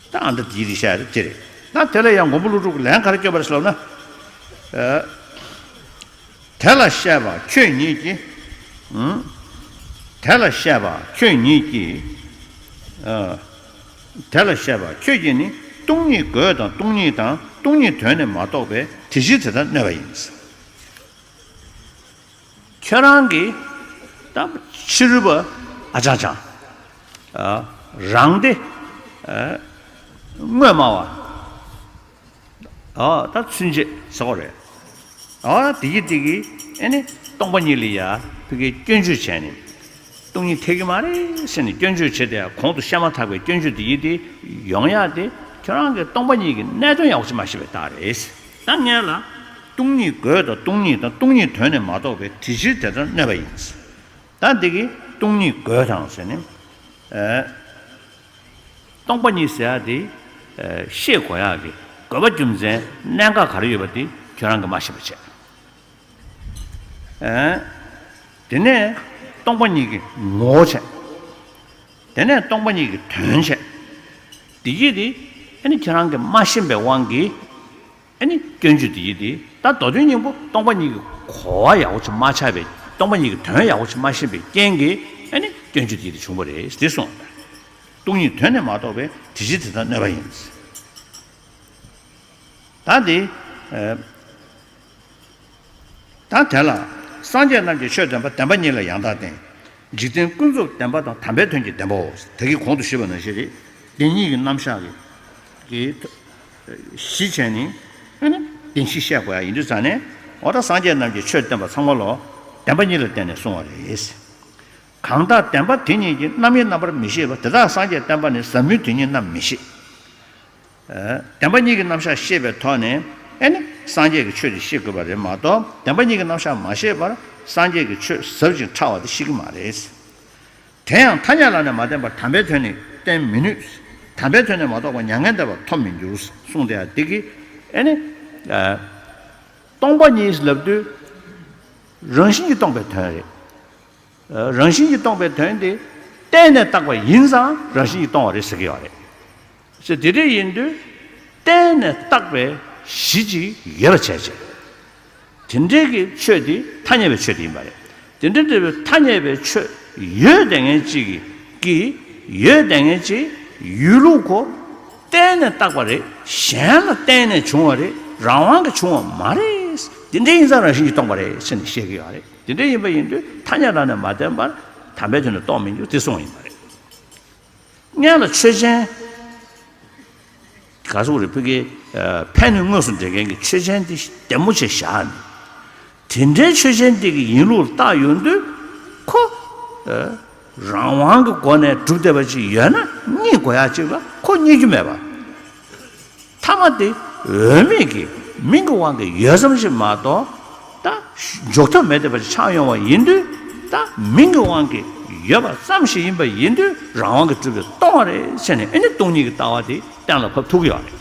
ད་ཨ་འདྲ་དེའི་རིགས་བཤད་རེད་ཅེ་རེད། ད་དེ་ལ་ཡང་མགོན་པོ་ཀླུ་སྒྲུབ་ཀྱིས་ལན་ག་རེ་བསྐྱོན་པ་རེད་ཟེར་ལབ་ན། ཨ། དེ་ལ་བཤད་པ་ཁྱོད་ཉིད་ཀྱིས། ཨུམ། དེ་ལ་བཤད་པ་ཁྱོད་ཉིད་ཀྱིས། ཨ། དེ་ལ་བཤད་པ་ཁྱོད་ཀྱིས་ནི། སྟོང་ཉིད་དགོས་དང་སྟོང་ཉིད་དང་སྟོང་ཉིད་དོན་ནི་མ་རྟོགས་པས་དེ་ཕྱིར་དེ་ལྟར་གནོད་པ་ཡིན། ཁྱོད་རང་གིས་ད་ཕྱི་རོལ་པ་ཨ་ཅང་ཅང་། ཨ། རང་སྟེ། ཨ། དངོས་སྨྲ་བ། ཨ། ད་ཚུན་ཆད་ཟེར་བ་རེད། ཨ། དེ་གི་དེ་གི་ཨ་ནི་སྟོང་པ་ཉིད་ལ་ཡ་ཕ་གིའི་སྐྱོན་བརྗོད་བྱས་ནས། སྟོང་ཉིད་འཐད་ཀྱི་མ་རེད་ཟེར་ནས་སྐྱོན་བརྗོད་བྱས་ཏེ་གོང་དུ་བཤད་མ་ཐག་པའི་སྐྱོན་བརྗོད་དེ་ཡི་དེ་ཡོང་ཡག་དེ་ཁྱོད་རང་གིས་སྟོང་པ་ཉིད་ཀྱི་གནད་དོན་ཡག་པོ་ཅིག་མ་ཤེས་པའི་རྟགས་རེད། ད་སྔོན་ལ། སྟོང་ཉིད་དགོས་དང་སྟོང་ཉིད་དང་སྟོང་ཉིད་དོན་ནི་མ་རྟོགས་པས་དེ་ཕྱིར་དེ་ལྟར་གནོད་པ་ཡིན། ད་འདི་གི་སྟོང་ཉིད་དགོས་དང་ཟེར་ནས། ཨ། སྟོང་པ་ཉིད་ཟེར་ཡག་དེ། ཨ། ཤེས་དགོས་ཡག་གི་དགོས་པ་རྒྱུ་མཚན་གནད་འགག་ག་རེ་ཡོད་པ་དེ་ཁྱོད་རང་གིས་མ་ཤེས་པ་བྱས། ཨ། དེ་ནས་སྟོང་པ་ཉིད་ཀྱི་ངོ་བོ་བྱས། དེ་ནས་སྟོང་པ་ཉིད་ཀྱི་དོན་བྱས། དེ་གྱིས་དེ་ཨ་ནི་ཁྱེད་རང་གིས་མ་ཤེས་པའི་དབང་གིས་ཨ་ནི་སྐྱོན་བརྗོད་དེ་གྱིས་དེ། ད་མདོ་དོན་སྙིང་པོ་སྟོང་པ་ཉིད་ཀྱི་གོ་བ་ཡག་པོ་ཅིག་མ་ཆགས་པའི། སྟོང་པ་ཉིད་ཀྱི་དོན་ཡག་པོ་ཅིག་མ་ཤེས་པའི་རྐྱེན་གྱིས་ཨ་ནི་སྐྱོན་བརྗོད་དེ་གྱིས་དེ་བྱུང་བ་རེད་དེ་གསུངས། སྟོང་ཉིད་དོན་ནི་མ་རྟོགས་པས་དེ་ཕྱིར་དེ་ལྟར་གནོད་པ་ཡིན། ད་འདི། ཨ། ད་དེ་ལ་སངས་རྒྱས་རྣམས་ཀྱིས་ཆོས་བདེན་པ་བདེན་པ་ཉིད་ལ་ཡང་དག་བརྟེན། འཇིག་རྟེན་ཀུན་རྫོབ་བདེན་པ་དང་དམ་པའི་དོན་གྱི་བདེན་པའོ། ད་གིན་གོང་དུ་ཞུས་པ་ནང་བཞིན་རེད། བདེན་གཉིས་ཀྱི་རྣམ་གཞག་གི་གི་གཞི་བྱས་ནས་ཨ་ནི་བདེན་བཞི་བཤད་དགོས་ཡ་ཡིན་དུས་ཙང་ནས། འོ་ད་སངས་རྒྱས་རྣམས་ཀྱིས་ཆོས་བསྟན་པ་ཚང་མ་ལོ་བདེན་པ་ཉིད་ལ་བརྟེན་ནས་གསུངས་པ་རེད། གང་དག་བདེན་པ་དེ་ཉིད་ཀྱི་རྣམ་དབྱེ་རྣམ་པར་མི་ཤེས་པ་དེ་དག་སངས་རྒྱས་བསྟན་པ་ནི་ཟབ་མོའི་དོན་ཉིད་རྣམས་མི་ཤེས། བདེན་པ་གཉིས་ཀྱི་རྣམ་གཞག་ཤེས་པའི་ཐོག་ནས་ཨེ་ནི་སངས་རྒྱས་ཀྱི་ཆོས་དེ་ཤེས་དགོས་པ་རེད་མ་གཏོགས། བདེན་པ་གཉིས་ཀྱི་རྣམ་གཞག་མ་ཤེས་པར་སངས་རྒྱས་ཀྱི་ཆོས་ཟབ་ཅིང་ཕྲ་བ་དེ་ཤེས་ཀྱི་མ་རེད། དེ་ཡང་ཐ་སྙད་ལ་ནི་མ་བརྟེན་པར་དམ་པའི་དོན་ནི་བསྟན་མི་ནུས། དམ་པའི་དོན་ནི་མ་རྟོགས་པར་མྱ་ངན་འདས་པ་ཐོབ་མི་འགྱུར་གསུངས་ཏེ། འདི་གི་ཨེ་ནི་སྟོང་པ་ཉིད་ལབ་དུས་རང་བཞིན་གྱིས་སྟོང་པའི་དོན་རེད། རང་བཞིན་གྱིས་སྟོང་པའི་དོན་དེ་བརྟེན་ནས་བཏགས་པ་ཡིན་ཙང་རང་བཞིན་གྱིས་སྟོང་བ་རེད་ཟེར་གྱི་ཡོད་རེད། ཟེར་དེ་འདྲ་ཡིན་དུས་བརྟེན་ནས་བཏགས་པའི་གཞི་ཅིག་ཡོད་པ་བྱས་བྱས། དེ་འདྲའི་གི་ཆོས་དེ་ཐ་སྙད་པའི་ཆོས་དེ་ཡིན་པ་རེད། དེ་འདྲ་འདྲ་བའི་ཐ་སྙད་པའི་ཆོས་ཡོད་བསྡད་མཁན་ཅིག་གིས་ཡོད་བསྡད་མཁན་ཅིག་ཡོད་ལུགས་ཁོ་བརྟེན་ནས་བཏགས་པ་རེད། གཞན་ལ་བརྟེན་ནས་བྱུང་བ་རེད། རང་དབང་གིས་བྱུང་བ་མ་རེད། དེ་འདྲ་ཡིན་ཙང་རང་བཞིན་གྱིས་སྟོང་པ་རེད་ཟེར་ནས་བཤད་ཀྱི་ཡོད་རེད། དེ་འདྲ་ཡིན་པ་ཡིན་དུས་ཐ་སྙད་རང་ནས་མ་བརྟེན་པར་དམ་པའི་དོན་ནི་རྟོགས་མི་འགྱུར་དེ་གསུངས་ཡིན་པ་རེད། སྔོན་ལ་ཆོས་ཅན། ག་སོག་རེ་ཕུ་གེ། ཕན་ནི་དངོས་སུ་འབྲེལ་མཁན་གྱི་ཆོས་ཅན་དེ་ལྡེ་མོ་ཆེ་བཞག་ནས། དེ་འདྲའི་ཆོས་ཅན་དེ་གི་ཡིན་ལུགས་བརྟག་ཡོང་དུས་ཁོ། རང་དབང་གི་སྒོ་ནས་གྲུབ་བསྡད་པ་ཅིག་ཡོད་ན་རྙེད་དགོས་ཡ་ཅིག་ལ་ཁོ་རྙེད་རྒྱུ་མེད་པ། ཐ་མ་དེ་འོས་མེད་ཀྱི་མིང་གི་དབང་གིས་ཡོད་ཙམ་ཞིག་མ་གཏོགས། ད་འཇོག་ཐབས་མེད་བསྡད་པ་ཞིག་ཆགས་ཡོང་བ་ཡིན་དུས། ད་མིང་གི་དབང་གིས་ཡོད་པ་ཙམ་ཞིག་ཡིན་པ་ཡིན་དུས་རང་དབང་གིས་གྲུབ་པའི་སྟོང་པ་རེད་ཟེར་ནས་ཨེ་ནི་སྟོང་ཉིད་ཀྱི་ལྟ་བ་དེ་གཏན་ལ་ཕབ་ཐུབ་ཀྱི་ཡོད་རེད།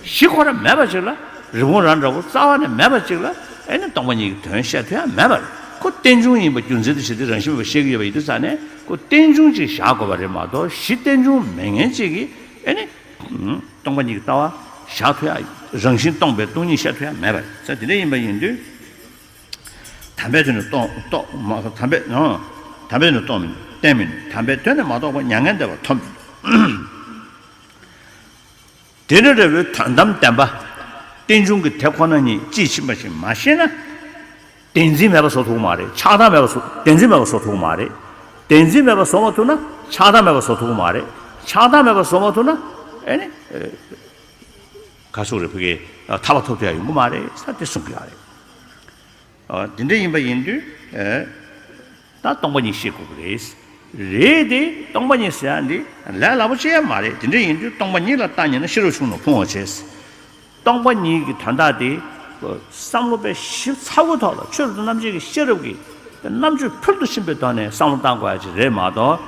གཞི་ཁོ་རང་མེད་པ་ཅིག་ལ། རི་བོང་རྭ་འདྲ་བོ་རྩ་བ་ནས་མེད་པ་ཅིག་ལ་ཨེ་ནི་སྟོང་པ་ཉིད་ཀྱི་དོན་བཤད་ཐུབ་ཡ་མེད་པ་རེད། ཁོ་རྟེན་འབྱུང་ཡིན་པ་རྒྱུ་མཚན་དུ་བྱས་ཏེ་རང་བཞིན་མེད་པ་བཤད་ཀྱི་ཡོད་པ་ཡིན་དུས་ཙང་ནས་ཁོ་རྟེན་འབྱུང་ཅིག་བཞག་དགོས་པ་རེད་མ་གཏོགས་གཞི་རྟེན་འབྱུང་མེད་མཁན་ཅིག་གིས་ཨེ་ནི། སྟོང་པ་ཉིད་ཀྱི་ལྟ་བ་བཞག་ཐུབ་ཡ། རང་བཞིན་སྟོང་པའི་སྟོང་ཉིད་བཤད་ཐུབ་ཡ་མེད་པ་རེད། ས་དེ་འདྲ་ཡིན་པ་ཡིན་དུས། དམ་པའི་དོན་ནི་རྟོགས་རྟོགས་མ་དམ་པའི་ཨང་། དམ་པའི་དོན་ནི་རྟོགས་མི་ནུས། བརྟེན་མི་ནུས། དམ་པའི་དོན་ནི་མ་རྟོགས་པར་མྱ་ངན་འདས་པ་ཐོབ་མི་ནུས། དེ་འདྲ་འདྲ་བའི་དོན་དམ་བདེན་པ། རྟེན་འབྱུང་གི་དེ་ཁོ་ན་ཉིད་དཔྱིས་ཕྱིན་པ་ཞིག་མ་ཤེས་ན། བདེན་འཛིན་མེད་པ་བཟོ་ཐུབ་མ་རེད། ཆགས་སྡང་མེད་པ་བཟོ། བདེན་འཛིན་མེད་པ་བཟོ་ཐུབ་མ་རེད། བདེན་འཛིན་མེད་པ་བཟོ་མ་ཐུབ་ན་ཆགས་སྡང་མེད་པ་བཟོ་ཐུབ་མ་རེད། ཆགས་སྡང་མེད་པ་བཟོ་མ་ཐུབ་ན་ཨེ་ནི། ག་སོག་རེ་ཕུ་གེ། ཐར་པ་ཐོབ་ཐུབ་ཡ་ཡོང་གི་མ་རེད་ས་དེ་གསུང་གི་ཡོད་རེད། འདི་འདྲ་ཡིན་པ་ཡིན་དུས། ད་སྟོང་པ་ཉིད་ཤེས་དགོས་ཀྱི་རེད། རེད་དེ་སྟོང་པ་ཉིད་ཟེར་ཡ་འདི་ལས་སླ་པོ་ཅིག་ཡང་མ་རེད། དེ་འདྲ་ཡིན་དུས་སྟོང་པ་ཉིད་ལ་བརྟག་ཉན་ན་ཤེས་རབ་ཆུང་རུ་འཕོ་བ་བྱས། སྟོང་པ་ཉིད་ཀྱི་དོན་དག་དེ་བསམ་བློ་དཔེ་ཞིབ་ཚགས་པོའི་ཐོག་ལ་ཆོས་རབ་ཏུ་རྣམ་འབྱེད་ཀྱི་ཤེས་རབ་ཀྱི་རྣམ་དཔྱོད་ཕུལ་དུ་ཕྱིན་པའི་ཐོག་ནས་བསམ་བློ་བཏང་དགོས་ཡ་ཅིག་རེད་མ་གཏོགས།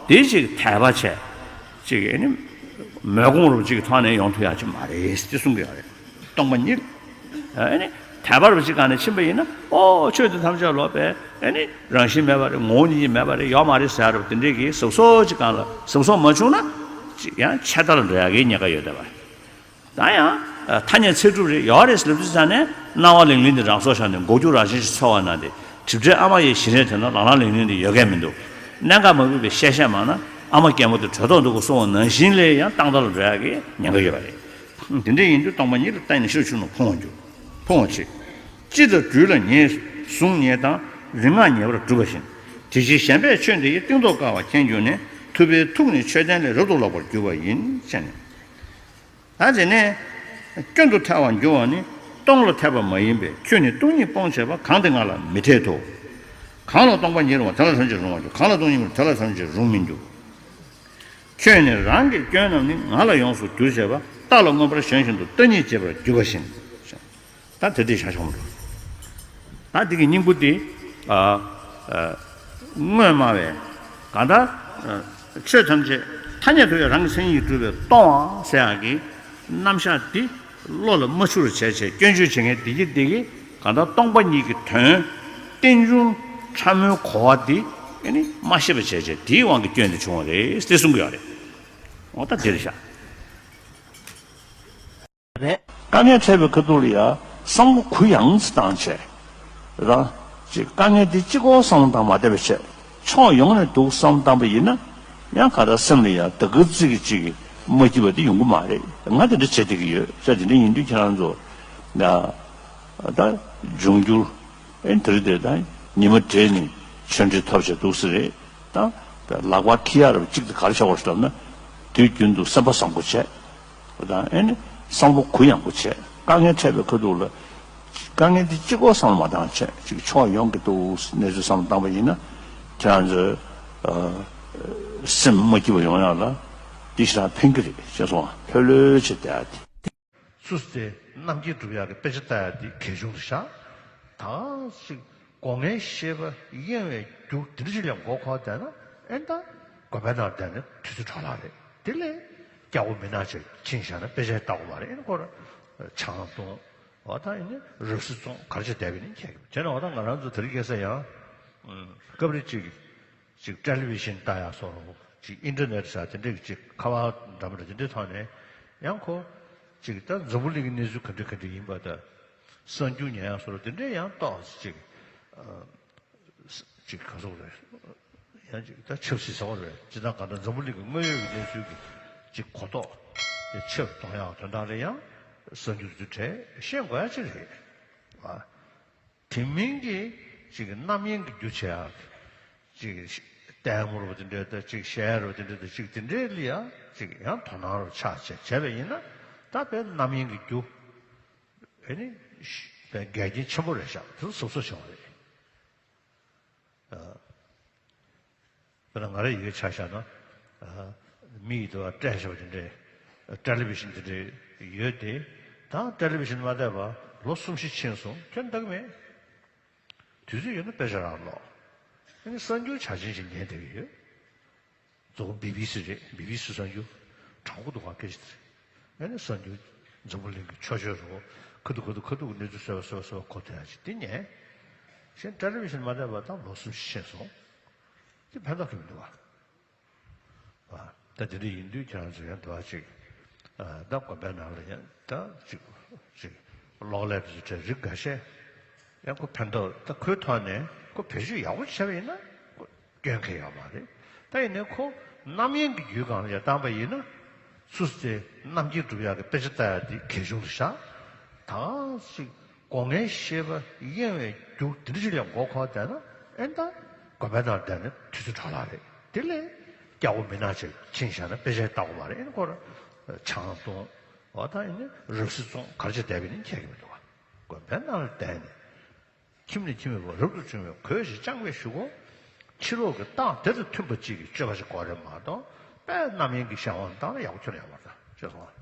དེ་ཅིག་དད་པ་བྱས། ཅིག་ཨེ་ནི། མོས་གུས་རུ་ཅིག་གི་ཐོག་ནས་ཡོང་ཐུབ་ཡ་ཅིག་མ་རེད་ཅེས་གསུང་གི་ཡོད་རེད། སྟོང་པ་ཉིད། ཨེ་ནི། དད་པ་རུ་ཅིག་སྒང་ནས་ཕྱིན་པ་ཡིན་ན། ཨོ་ཆོས་དེ་ཐམས་ཅད་ལོག་པས་ཨེ་ནི། རང་བཞིན་མེད་པ་རེད། ངོ་བོ་ཉིད་ཀྱིས་མེད་པ་རེད། ཡོད་མ་རེད་ཟེར་ཡ་རུ་དེ་འདྲས་ཀྱི་ཟབ་སོ་ཅིག་སྒང་ལ་ཟབ་སོ་མ་བྱུང་ན། ཅིག་ཡང་ཆད་ལྟ་ལ་འགྲོ་ཡ་གི་ཉེན་ཁ་ཡོད་བསྡད་པ་རེད། ད་ཡང་། ཐ་སྙད་ཚད་གྲུབ་རེད། ཡོད་རེད་ཟེར་ལབ་དུས་ཙང་ནས་སྣང་བ་ལིང་ལིང་དེ་རང་སྲོག་ཤོར་ནས་མགོ་སྐྱུག་རང་བཞིན་ཞིག་ཚོར་བ་ན་དེ། གྲིབ་བྲལ་ཨ་མ་ཡི་བཞིན་རས་དེ་ན་ལང་ལང་ལིང་ལིང་དེ་ཡོད་མཁན་མི་འདུག་གནད་འགག་མ་ཕུད་པའི་བཤད་བཤད་མ་ན་ཨ་མ་རྒན་མོ་དེ་བྲོས་ཐོག་འདུག་གོ་གསུང་བ་ནང་བཞིན་ལས་ཡང་ཏག་ཏག་ལ་འགྲོ་ཡག་གི་ཉེན་ཁ་ཡོད་པ་རེད། དེ་འདྲ་ཡིན་དུས་སྟོང་པ་ཉིད་ལ་བརྟེན་ནས་ཤེས་རབ་ཆུང་རུ་འཕོ་བ་འགྱུར། འཕོ་བ་བྱེད། སྤྱི་དང་སྦྲུལ་ལ་ཉེས། གཟུངས་ཉེས་དང་རིག་སྔགས་ཉེས་པར་གྲུབ་པ་བཞིན། དེ་བཞིན་གཞན་པས་ཆོས་འདི་ཡི་གཏིང་རྡོ་བཀལ་བ་མཁྱེན་གྱུར་ནས་ཐུབ་པས་ཐུགས་ནི་མཆོད་རྟེན་ལས་རབ་ཏུ་ལོག་པར་འགྱུར་བ་ཡིན་ཞེས་ནས། ད་དེ་ནས་སྐྱོན་དུ་ཐལ་བར་འགྱུར་བ་ནི་སྟོང་ལ་ཐལ་བ་མ་ཡིན་པས། ཁྱོད་ནི་སྟོང་ཉིད་སྤོང་བྱེད་པ། གང་དེ་ང་ལ་མི་འཐད་དོ། གང་ལ་སྟོང་པ་ཉིད་རུང་བ་དེ་ལ་ཐམས་ཅད་རུང་བར་འགྱུར། གང་ལ་སྟོང་ཉིད་མི་རུང་དེ་ལ་ཐམས་ཅད་རུང་མི་འགྱུར། ཁྱོད་ནི་རང་གི་སྐྱོན་རྣམས་ནི་ང་ལ་ཡོངས་སུ་བསྒྱུར་བྱེད་པ། རྟ་ལ་མངོན་པར་ཞོན་བཞིན་དུ་རྟ་ཉིད་བྱེད་པར་འགྱུར་བ་བཞིན། ད་དེ་དེ་བྱ་ཆོག་མ་རེད། ད་དེ་གི་སྙིང་པོ་དེ། ཨ། ཨ། དངོས་སྨྲ་བས། གང་ལྟར། ཨ། ཆོས་ཐམས་ཅད་ཐ་སྙད་དུ་ཡང་རང་གི་མཚན་ཉིད་ཀྱིས་གྲུབ་པས་སྟོང་པ་ཟེར་ཡག་གི་རྣམ་གཞག་འདི་བློ་ལ་མ་འཆར་བར་བྱས་བྱས་སྐྱོན་བརྗོད་བྱེད་མཁན་དེ་གི་དེ་གི་གང་ལྟར་སྟོང་པ་ཉིད་ཀྱི་དོན་རྟེན་འབྱུང་ཕྲ་མོའི་གོ་བ་འདི་ཨེ་ནི་མ་ཤེས་པ་བྱས་བྱས་དེའི་དབང་གིས་སྐྱོན་དེ་བྱུང་བ་རེད་ཟེར་གསུང་གི་ཡོད་རེད། འོ་ད་འདིར་བཞག་རེད། དཀའ་ངལ་འཕྲད་པའི་ཁ་ཐུག་ལ་ཡ་བསམ་བློ་གུ་ཡངས་སུ་བཏང་བྱས། རང་ཅིག་དཀའ་ངལ་འདི་གཅིག་པོ་བསམ་བློ་བཏང་མ་བསྡད་པ་བྱས། ཕྱོགས་ཡོངས་ནས་འདུག་བསམ་བློ་བཏང་པ་ཡིན་ན། ཡང་ག་ད་སེམས་ལ་ཡ་ད་གི་ཙི་གི་ཅིག་གི་མ་སྐྱིད་པ་འདི་ཡོང་གི་མ་རེད། ང་དེ་འདྲ་བྱེད་བསྡད་ཀྱི་ཡོད། ས་དེ་འདྲ་ཡིན་དུས་ཁྱེད་རང་ཚོ་ཡ་ད་འབྱུང་འགྱུར་ཨེ་དེ་རིང་དེ་ད་ཉི་མ་བགྲེས་ནས་ཆོས་འབྲེལ་ཐོབ་བྱས་འདུག་ས་རེད། ད་ལག་པ་འཁྱེར་ཡ་རབ་གཅིག་ཏུ་ག་རེ་བྱ་བ་ཞིག་ལབ་ན། དུས་རྒྱུན་དུ་སེམས་པ་བཟང་པོ་བྱས། དང་ཨེ་ནི་བསམ་བློ་གུ་ཡངས་པོ་བྱས། དཀའ་ངལ་འཕྲད་པའི་ཁ་ཐུག་ལ། དཀའ་ངལ་འདི་གཅིག་པོ་བསམ་བློ་མ་བཏང་བྱས་ཅིག་ཕྱོགས་ཡོངས་ཀྱི་འདུག་གནས་ཚུལ་བསམ་བློ་བཏང་པ་ཡིན་ན། ཁྱེད་རང་ཚོའི་ཨ་སེམས་མ་སྐྱིད་པ་ཡོང་ཡག་ལ། དེ་ཞེ་དྲག་ཕན་གྱི་རེད་ཅེས་སོང་། ལྷོད་ལྷོད་བྱས་བསྡད་ཡ་དེ། སུ་སྟེ་རྣམ་མཁྱེན་སྒྲུབ་ཡག་གི་དཔེ་ཆ་ལྟ་ཡག་དེ་གལ་ཆུང་དུ་བཞག་ད་ཅིག་སྒོ་ལྔའི་ཤེས་པ་གཡེང་བའི་རྒྱུ་དེ་འདྲ་ཞིག་ལ་མགོ་འཁོར་བསྡད་ན། ཨེ་ད་དགོན་པའི་ནང་བསྡད་ན་དུས་ཚོད་འཕྲོ་བརླག་རེད། དེ་ལས་སྐྱ་བོ་མི་ནག་ཅིག་ཕྱིན་བཞག་ན་དཔེ་ཆ་ལྟ་དགོས་མ་རེད། ཨེ་ཁོ་རང་ཆང་འཐུང་། འོ་ད་ཨེ་ནི་རོལ་རྩེད་རྩོམ་ག་རེ་བྱས་བསྡད་པ་ཡིན་ན་ཁྱད་གི་མེད། བྱས་ན་འོ་ད་ང་རང་ཚོ་དེ་རིང་ཁ་སང་ཡང་སྐབས་རེ་ཅིག་ཅིག་ཊེ་ལི་བི་ཤན་ལྟ་ཡག་བཟོ་འདྲ་ཅིག་ཨིན་ཊར་ནེཊ་ཟེར་དེ་འདྲ་གི་ཅིག་ཁ་པར་འདྲ་མི་འདྲ་དེ་འདྲའི་ཐོག་ནས་ཡང་ཁོ་ཅིག་ད་འཛམ་བུ་གླིང་གི་གནས་ཚུལ་ག་འདྲ་ག་འདྲ་ཡིན་པ་དང་། གསར་འགྱུར་ཉན་ཡག་བཟོ་འདྲ་དེ་འདྲ་ཡང་ཏོག་ཙམ་ཅིག་ཅིག་ག་ཟེར་དགོས་རེད། ཡང་ཅིག་ད་ཆབ་སྲིད་ཟེར་བ་རེད། སྤྱིར་བཏང་གང་ལྟར་འཛམ་བུ་གླིང་གི་དངོས་ཡོད་ཀྱི་གནས་ཚུལ་གྱི་ཅིག་གོ་རྟོགས་དེ་ཆེ་རུ་གཏོང་ཡག་དོན་དག་ལ་ཡང་གསར་འགྱུར་དེ་ཚོ་གྲས་ཤེས་དགོས་ཡག་ཅིག་རེད། ཨ། དེ་མིན་གྱི་ཅིག་རྣམ་གཡེང་གི་རྒྱུ་བྱེད་ཡག་ཅིག་ལྟད་མོ་རོ་དེ་འདྲ་དང་ཅིག་གཞས་རོ་དེ་འདྲ་དང་ཅིག་དེ་འདྲའི་ལ་ཡང་ཅིག་ཡང་དོ་སྣང་རོ་ཆགས་བྱས་བྱས་པ་ཡིན་ན། ད་དཔེ་རྣམ་གཡེང་གི་རྒྱུ་ཨེ་ནི་དཔེ་འགལ་རྐྱེན་ཆེན་པོ་རེད་ཤག་དེ་ཚོ་སོ་སོ་བྱུང་བ་རེད། ཨ། དཔེར་ན་ང་རའི་ཡི་གེ་ཆ་བཞག་ན། ཨ། མི་ཡི་དུ་བ་སྤྲད་བཞག་པ་དེ་འདྲའི་ཊེ་ལི་བི་ཤན་དེ་འདྲའི་ཡོད་དེ། ད་ཊེ་ལི་བི་ཤན་མ་བལྟས་པ་ལོ་གསུམ་བཞི་ཕྱིན་སོང་། ཁྱོན་བལྟ་གི་མེད། དུས་ཚོད་ཡོད་ན་དཔེ་ཆ་རག་ལོ། ཨ་ནི་གསར་འགྱུར་ཆ་ཆེན་ཞིག་ཉན་བསྡད་ཀྱི་ཡོད། གཙོ་བོ་བི་བི་སི་རེད། བི་བི་སི་གསར་འགྱུར་དྲང་པོ་འདུག་ག་སྐད་ཆ་དེ་རེད། ཨ་ནི་གསར་འགྱུར་འཛམ་བུ་གླིང་གི་ཆོས་བརྒྱུད་རོ། ཁ་ཐུག་ཁ་ཐུག་ཁ་ཐུག་གི་གནས་ཚུལ་གསར་པ་གསར་པ་གསར་པ་གོ་ཐུབ་ཡག་ཅིག་དེ་ཉན། གཞན་ཊེ་ལི་བི་ཤན་མ་བལྟས་པ་ད་ལོ་གསུམ་བཞི་ཕྱིན་སོང་། དེ་ཕན་ཐོགས་ཀྱི་མི་འདུག་ག་ཨ། ད་དེ་འདྲ་ཡིན་དུས་ཁྱེད་རང་ཚོ་ཡང་འདུག་ཅིག་ཨ། ད་དགོན་པའི་ནང་ལ་ཡང་ད་ཅིག་ཅིག་གློག་ཀླད་དེ་ཚོ་གྲས་རིགས་འགའ་ཤས་ཡང་ཁོ་ཕན་ཐོགས། ད་ཁོའི་ཐོག་ནས་ཁོ་བེད་སྤྱོད་ཡག་པོ་བྱས་པ་ཡིན་ན་ཁོ་སྐྱོན་གང་ཡང་ཡོད་མ་རེད། ད་ཡིན་ནའི་ཁོ་རྣམ་གཡེང་གི་རྒྱུའི་སྒང་ལ་ཡར་བཏང་པ་ཡིན་ན། སུ་སྟེ་རྣམ་མཁྱེན་སྒྲུབ་ཡག་གི་དཔེ་ཆ་ལྟ་ཡག་དེ་གལ་ཆུང་དུ་བཞག་ད་ཅིག་སྒོ་ལྔའི་ཤེས་པ་གཡེང་བའི་རྒྱུ་དེ་འདྲ་ཞིག་ལ་མགོ་འཁོར་བསྡད་ན། ཨེ་ད་དགོན་པའི་ནང་བསྡད་ན་དུས་ཚོད་འཕྲོ་བརླག་རེད། དེ་ལས་སྐྱ་བོ་མི་ནག་ཅིག་ཕྱིན་བཞག་ན་དཔེ་ཆ་ལྟ་དགོས་མ་རེད། ཨེ་ཁོ་རང་ཆང་འཐུང་། འོ་ད་ཨེ་ནི་རོལ་རྩེད་རྩོམ་ག་རེ་བྱས་བསྡད་པ་ཡིན་ན་ཁྱད་ཀྱི་མི་འདུག་ག་དགོན་པའི་ནང་ལ་བསྡད་ནས་ཁྱིམ་ནས་ཁྱིམ་མེད་པར་རབ་ཏུ་བྱུང་བའི་གོས་ཤིག་བཅངས་པའི་གཞུག་གུ། ཕྱི་ལོགས་ཀྱི་སྟངས་དེ་དང་མཐུན་པ་ཅིག་གི་སྤྱོད་པ་ཞིག་དགོས་རེད་མ་གཏོགས། དཔེ་རྣམ་གཡེང་གི་བཤད་དབང་བཏང་ན་ཡག་པོ་ཁྱོན་ནས་ཡོད་མ་རེད། ཤེས་སོང་ང་།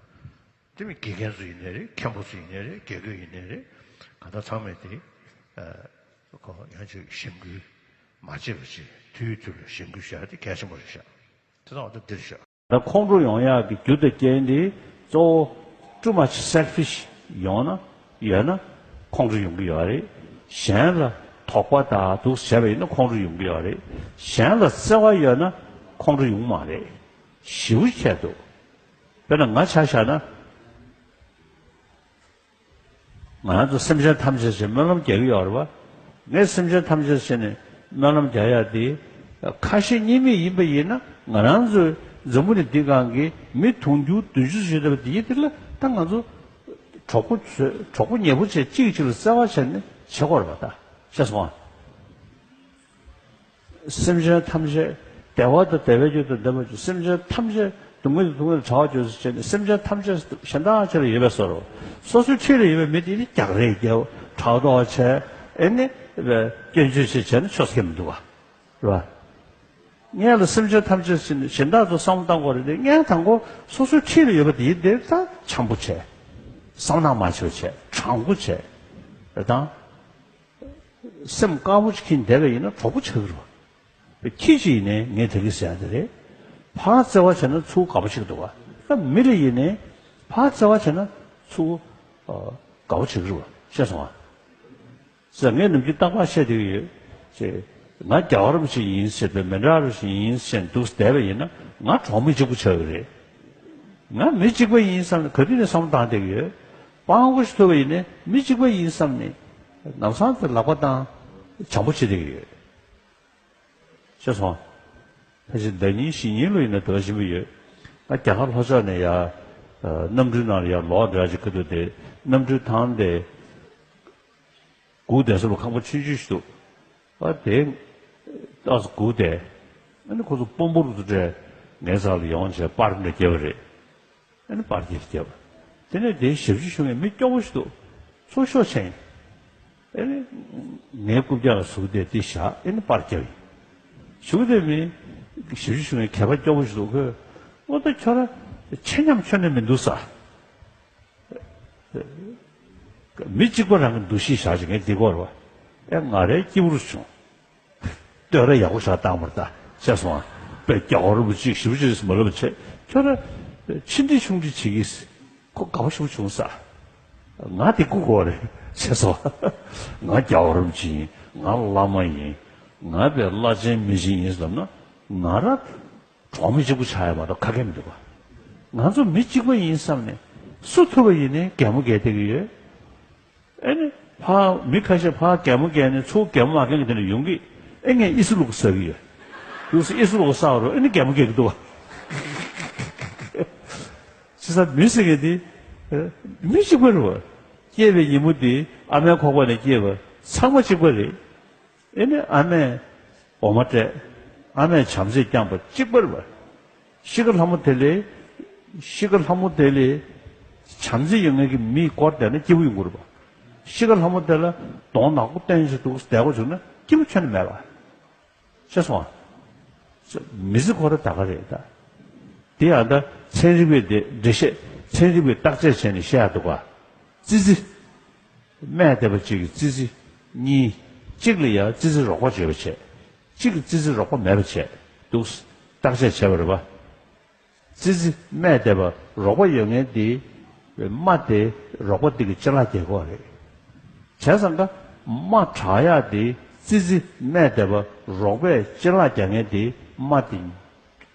དེ་མིན་དགེ་རྒན་ཚོ་ཡིན་ནའི་རེད། མཁན་པོ་ཚོ་ཡིན་ནའི་རེད། དགེ་བསྐོས་ཡིན་ནའི་རེད། གང་ལྟར་ཚང་མས་དེ་ཨ་ཁོ་ཡང་ཅིག་ཞིབ་འགུལ་མ་བྱེད་པ་བྱས། དུས་དུས་ལ་ཞིབ་འགུལ་བྱ་ཡ་དེ་གལ་ཆེན་པོ་རེད་ཤག་དེ་ཚོ་འོ་ད་འདིར་ཤག་ད་ཁོང་ཁྲོ་ཡོང་ཡག་གི་རྒྱུ་དང་རྐྱེན་དེ་གཙོ་བོ་too much selfish ཡོང་ན། ཡོད་ན་ཁོང་ཁྲོ་ཡོང་གི་ཡོད་རེད། གཞན་ལ་དོགས་པ་དང་འདུག་བྱས་པ་ཡིན་ན་ཁོང་ཁྲོ་ཡོང་གི་ཡོད་རེད། གཞན་ལ་བརྩེ་བ་ཡོད་ན་ཁོང་ཁྲོ་ཡོང་མ་རེད། ཞེ་པོ་ཁྱད་འདུག་དཔེར་ན་ང་ཆ་བཞག་ན། ང་རང་ཚོ་སེམས་ཅན་ཐམས་ཅད་ཀྱི་སྨོན་ལམ་རྒྱག་གི་ཡོད་རེད་བ། ངས་སེམས་ཅན་ཐམས་ཅད་ཀྱི་ནི་སྨོན་ལམ་རྒྱག་ཡ་དེ་ཁ་ཞེ་གཉིས་མེད་ཡིན་པ་ཡིན་ན། ང་རང་ཚོའི་འཛམ་བུ་གླིང་འདི་སྒང་གི་མི་དུང་ཕྱུར་བདུན་ཅུ་ཞིག་ཡོད་པ་དེ་ཡིན་དེ་ལ་ད་ང་ཚོ་གྲོགས་པོ་བཟོས། གྲོགས་པོ་ཉེ་པོ་བྱས། གཅིག་གིས་གཅིག་ལ་བརྩེ་བ་བྱས་ནས་བྱེད་དགོས་རེད་བ། ད་ཤེས་སོང་ང་། སེམས་ཅན་ཐམས་ཅད་བདེ་བ་དང་བདེ་བའི་རྒྱུ་དང་ལྡན་པ་བྱུང་། སེམས་ཅན་ཐམས་ཅད་སྡུག་བསྔལ་དང་སྡུག་བསྔལ་བྲལ་བར་གྱུར་ཅིག་བྱས་ནས། སེམས་ཅན་ཐམས་ཅད་གཞན་དག་ཅིག་ལ་ཡོད་པའི་བཟོ་འདྲ། སོ་སོའི་འཁྲིས་ལ་ཡོད་པའི་མི་དེ་ནི་རྒྱག་རེས་རྒྱབ། ཕྲག་དོག་བྱས། ཨེ་ནི་སྐྱོན་བརྗོད་ཅིག་བྱས་ན་ཆོག་ས་མི་འདུག་བ། རེད་བ། སྔོན་ལ་སེམས་ཅན་ཐམས་ཅད་ཀྱི་གཞན་དག་ཏུ་བསམ་བློ་གཏང་དགོས་རེད་དེ། སྔོན་དང་པོ་སོ་སོའི་འཁྲིས་ལ་ཡོད་པ་དེ་དེ་ད་བྱམས་པོ་བྱས། བསམ་ནག་མ་བྱེད་པ་བྱས། དྲང་པོ་བྱས། རེད་དང་། སེམས་དཀར་པོ་ཅིག་འཁྱེར་བསྡད་པ་ཡིན་ན་གྲོགས་པོ་ཆགས་ཀྱི་རེད་བ། ཁྱི་ཅིག་ཡིན་ནའི་ངས་དེ་གི་ཟེར་ཡ་དེ་རེད། ཕར་བརྩེ་བ་བྱས་ན་ཚུར་དགའ་པོ་བྱེད་ཀྱི་འདུག་བ། ད་མི་ལ་ཡིན་ནའི་ཕར་བརྩེ་བ་བྱས་ན་ཚུར་ཨ་དགའ་པོ་བྱེད་ཀྱི་རེད་བ། ཤེས་སོང་ང་། ཟེར། ངས་ནམ་རྒྱུན་རྟག་པར་བཤད་བསྡད་ཀྱི་ཡོད། ཅེས། ང་རྒྱལ་བ་རིན་པོ་ཆེ་ཡིན་ཟེར་དང་། མི་འདྲ་རིན་པོ་ཆེ་ཡིན་ཟེར་འདུག་བསྡད་པ་ཡིན་ན་ང་གྲོགས་མི་གཅིག་པུ་ཆགས་ཀྱི་རེད། ང་མི་གཅིག་པ་ཡིན་བསམ་ནས་ག་དུས་ནས་བསམ་བློ་བཏང་བསྡད་ཀྱི་ཡོད། སྤྲང་པོ་ཞིག་ཐུག་པ་ཡིན་ནའི་མི་གཅིག་པ་ཡིན་བསམ་ནས་ལམ་སང་དེ་ལག་པ་བཏང་། བྱམས་པོ་བྱེད་བསྡད་ཀྱི་ཡོད། ཤེས་སོང་། ཕལ་ཆེར་ཟླ་ཉིན་བཞི་ཉིན་ལོ་ཡིན་ན་དུ་བ་ཞིམ་པོ་ཡོད། ང་རྒྱ་གར་ལྷོ་ཕྱོགས་ནས་ཡར་གནམ་གྲུའི་ནང་ལ་ཡར་ལོག་འགྲོ་ཡ་ཅིག་ཁ་ཐུག་དེ། གནམ་གྲུའི་ཐང་དེ་སྒུག་བསྡད་ས་ལ་ཁང་པ་ཆུང་ཆུང་ཞིག་འདུག་ཨ་དེ་ཏོག་ཙམ་སྒུག་བསྡད། ཨ་ནི་ཁོ་ཚོ་དཔོན་པོ་རུ་ཚོ་གྲས་ངའི་ས་ལ་ཡོང་བྱས་པར་འདྲ་བརྒྱབ་པ་རེད། ཨ་ནི་པར་འདི་བརྒྱབ། དེ་ནས་དེའི་ཞབས་ཕྱི་ཞུ་མཁན་མི་སྐྱོ་པོ་ཞིག་འདུག་ཚུར་ཤོག་བྱས་ཡིན། ཨ་ནི་ངའི་རྐུབ་བཀྱག་ལ་ཟུག་བསྡད་དེ་བཞག་ཨ་ནི་པར་བརྒྱབ་ཡིན། ཞུ་བ་དེ་མི་ཞབས་ཕྱི་ཞུ་མཁན་གད་པ་སྐྱོ་པོ་ཞིག་འདུག་ཁོས་ ཨོ་ད་ཁྱོད་རང་ཆེ་ཉམས་ཁྱོན་ནས་མི་འདུག་ས། མི་གཅིག་པ་རང་གི་འདུ་ཤེས་བཞག་ཅིག་ངས་འདི་སྐོར་བ། ཨེ་ང་རའི་སྐྱིད་པོ་རུ་བྱུང་། ལྟོས་ར་ཡག་པོ་ཞིག་བཏང་བར་ད་བྱས་སོང་ཨ། དཔེ་རྒྱལ་བ་རིན་པོ་ཆེ་ཞེ་པོ་ཅིག་མ་ལབ་པ་བྱས་ཁྱོད་ར་ཆེ་འདྲིས་ཆུང་འདྲིས་བྱེད་ཀྱིས་ཁོ་དགའ་པོ་ཞེ་པོ་བྱུང་ས། ང་དེ་སྐུ་གོ་རེད་བྱས་སོང་ཨ། ང་རྒྱལ་བ་རིན་པོ་ཆེ་ཡིན། ང་བླ་མ་ཡིན། ང་དཔེ་བླ་ཆེན་མི་ཆེན་ཡིན་ཟེར་ན་ང་ར་གྲོགས་མི་གཅིག་པུ་ཆགས་ཡ་མ་གཏོགས་ཁ་སྐད་མི་འདུག་ག་ང་ཚོ་མི་གཅིག་པ་ཡིན་བསམ་ནས་སུ་ཐུབ་པ་ཡིན་ནའི་གད་མོ་བགད་བསྡད་ཀྱི་ཡོད། ཨེ་ནི། ཕར་མི་ཁ་ཤས་ཕར་གད་མོ་བགད་ནས་ཚུར་གད་མོ་མ་བགད་མཁན་དེ་འདྲ་ཡོང་གི། ཨེ་ངས་ཨི་སི་ལུག་ཟ་གི་ཡོད། ཡོང་སི་ཨི་སི་ལུག་ཟ་བ་རུ་ཨེ་ནི་གད་མོ་བགད་ཀྱི་འདུག་བ། བྱས་ཙང་མི་ཟེར་མཁན་དེ། ཨེ། མི་གཅིག་པ་རེད་བ། སྐྱེས་པའི་ཉིན་མོ་དེ་ཨ་མའི་ཁོག་པ་ནས་སྐྱེས་པ་ཚང་མ་གཅིག་པ་རེད། ཨེ་ནི་ཨ་མས་འོ་མ་སྤྲད། ཨ་མས་བྱམས་བརྩེས་བསྐྱངས་པ་གཅིག་པ་རེད་བ། ཤི་ཁ་ལྷ་མོ་དེ་ལས། ཤི་ཁ་ལྷ་མོ་དེ་ལས། བྱམས་བརྩེ་ཡོད་མཁན་གྱི་མིའི་སྐོར་བསྡད་ན་སྐྱིད་པོ་ཡོང་གི་རེད་པ། ཤི་ཁ་ལྷ་མོ་དེ་ལ་གདོང་ནག་པོ་བསྟན་བྱས་འདུག་བསྡད་དགོས་བྱུང་ན་སྐྱིད་པོ་ཁྱོན་ནས་མེད་པ། ཤེས་སོང་ཨ། མི་ཚེ་ཁོ་ར་ད་ག་རེད་ད། དེ་ཡང་ད་ཚན་རིག་པས་དེ་འགྲེལ་བཤད་ཚན་རིག་པས་བརྟག་དཔྱད་བྱས་ནས་བཤད་ཡ་འདུག་ག་ཙི་ཙི། སྨས་བསྡད་པ་གཅིག་གིས་ཙི་ཙི་གཉིས། གཅིག་ལ་ཡང་ཙི་ཙི་རོགས་པ་བྱས་པ་བྱས། གཅིག་གིས་ཙི་ཙི་རོགས་པ་མེད་པ་བྱས་འདུག་བརྟག་དཔྱད་བྱས་པ་རེད་པ། ཙི་ཙི་སྨས་བསྡད་པ་རོགས་པ་ཡོད་མཁན་དེ། རྨ་དེ་རོགས་པ་དེ་གི་ཅ་ལག་རྒྱག་གི་རེད། བྱས་ཙང་ཀ་རྨ་དྲག་ཡག་དེ་ཙི་ཙི་སྨས་བསྡད་པ་རོགས་པས་ཅ་ལག་རྒྱག་མཁན་དེ་རྨ་དེ་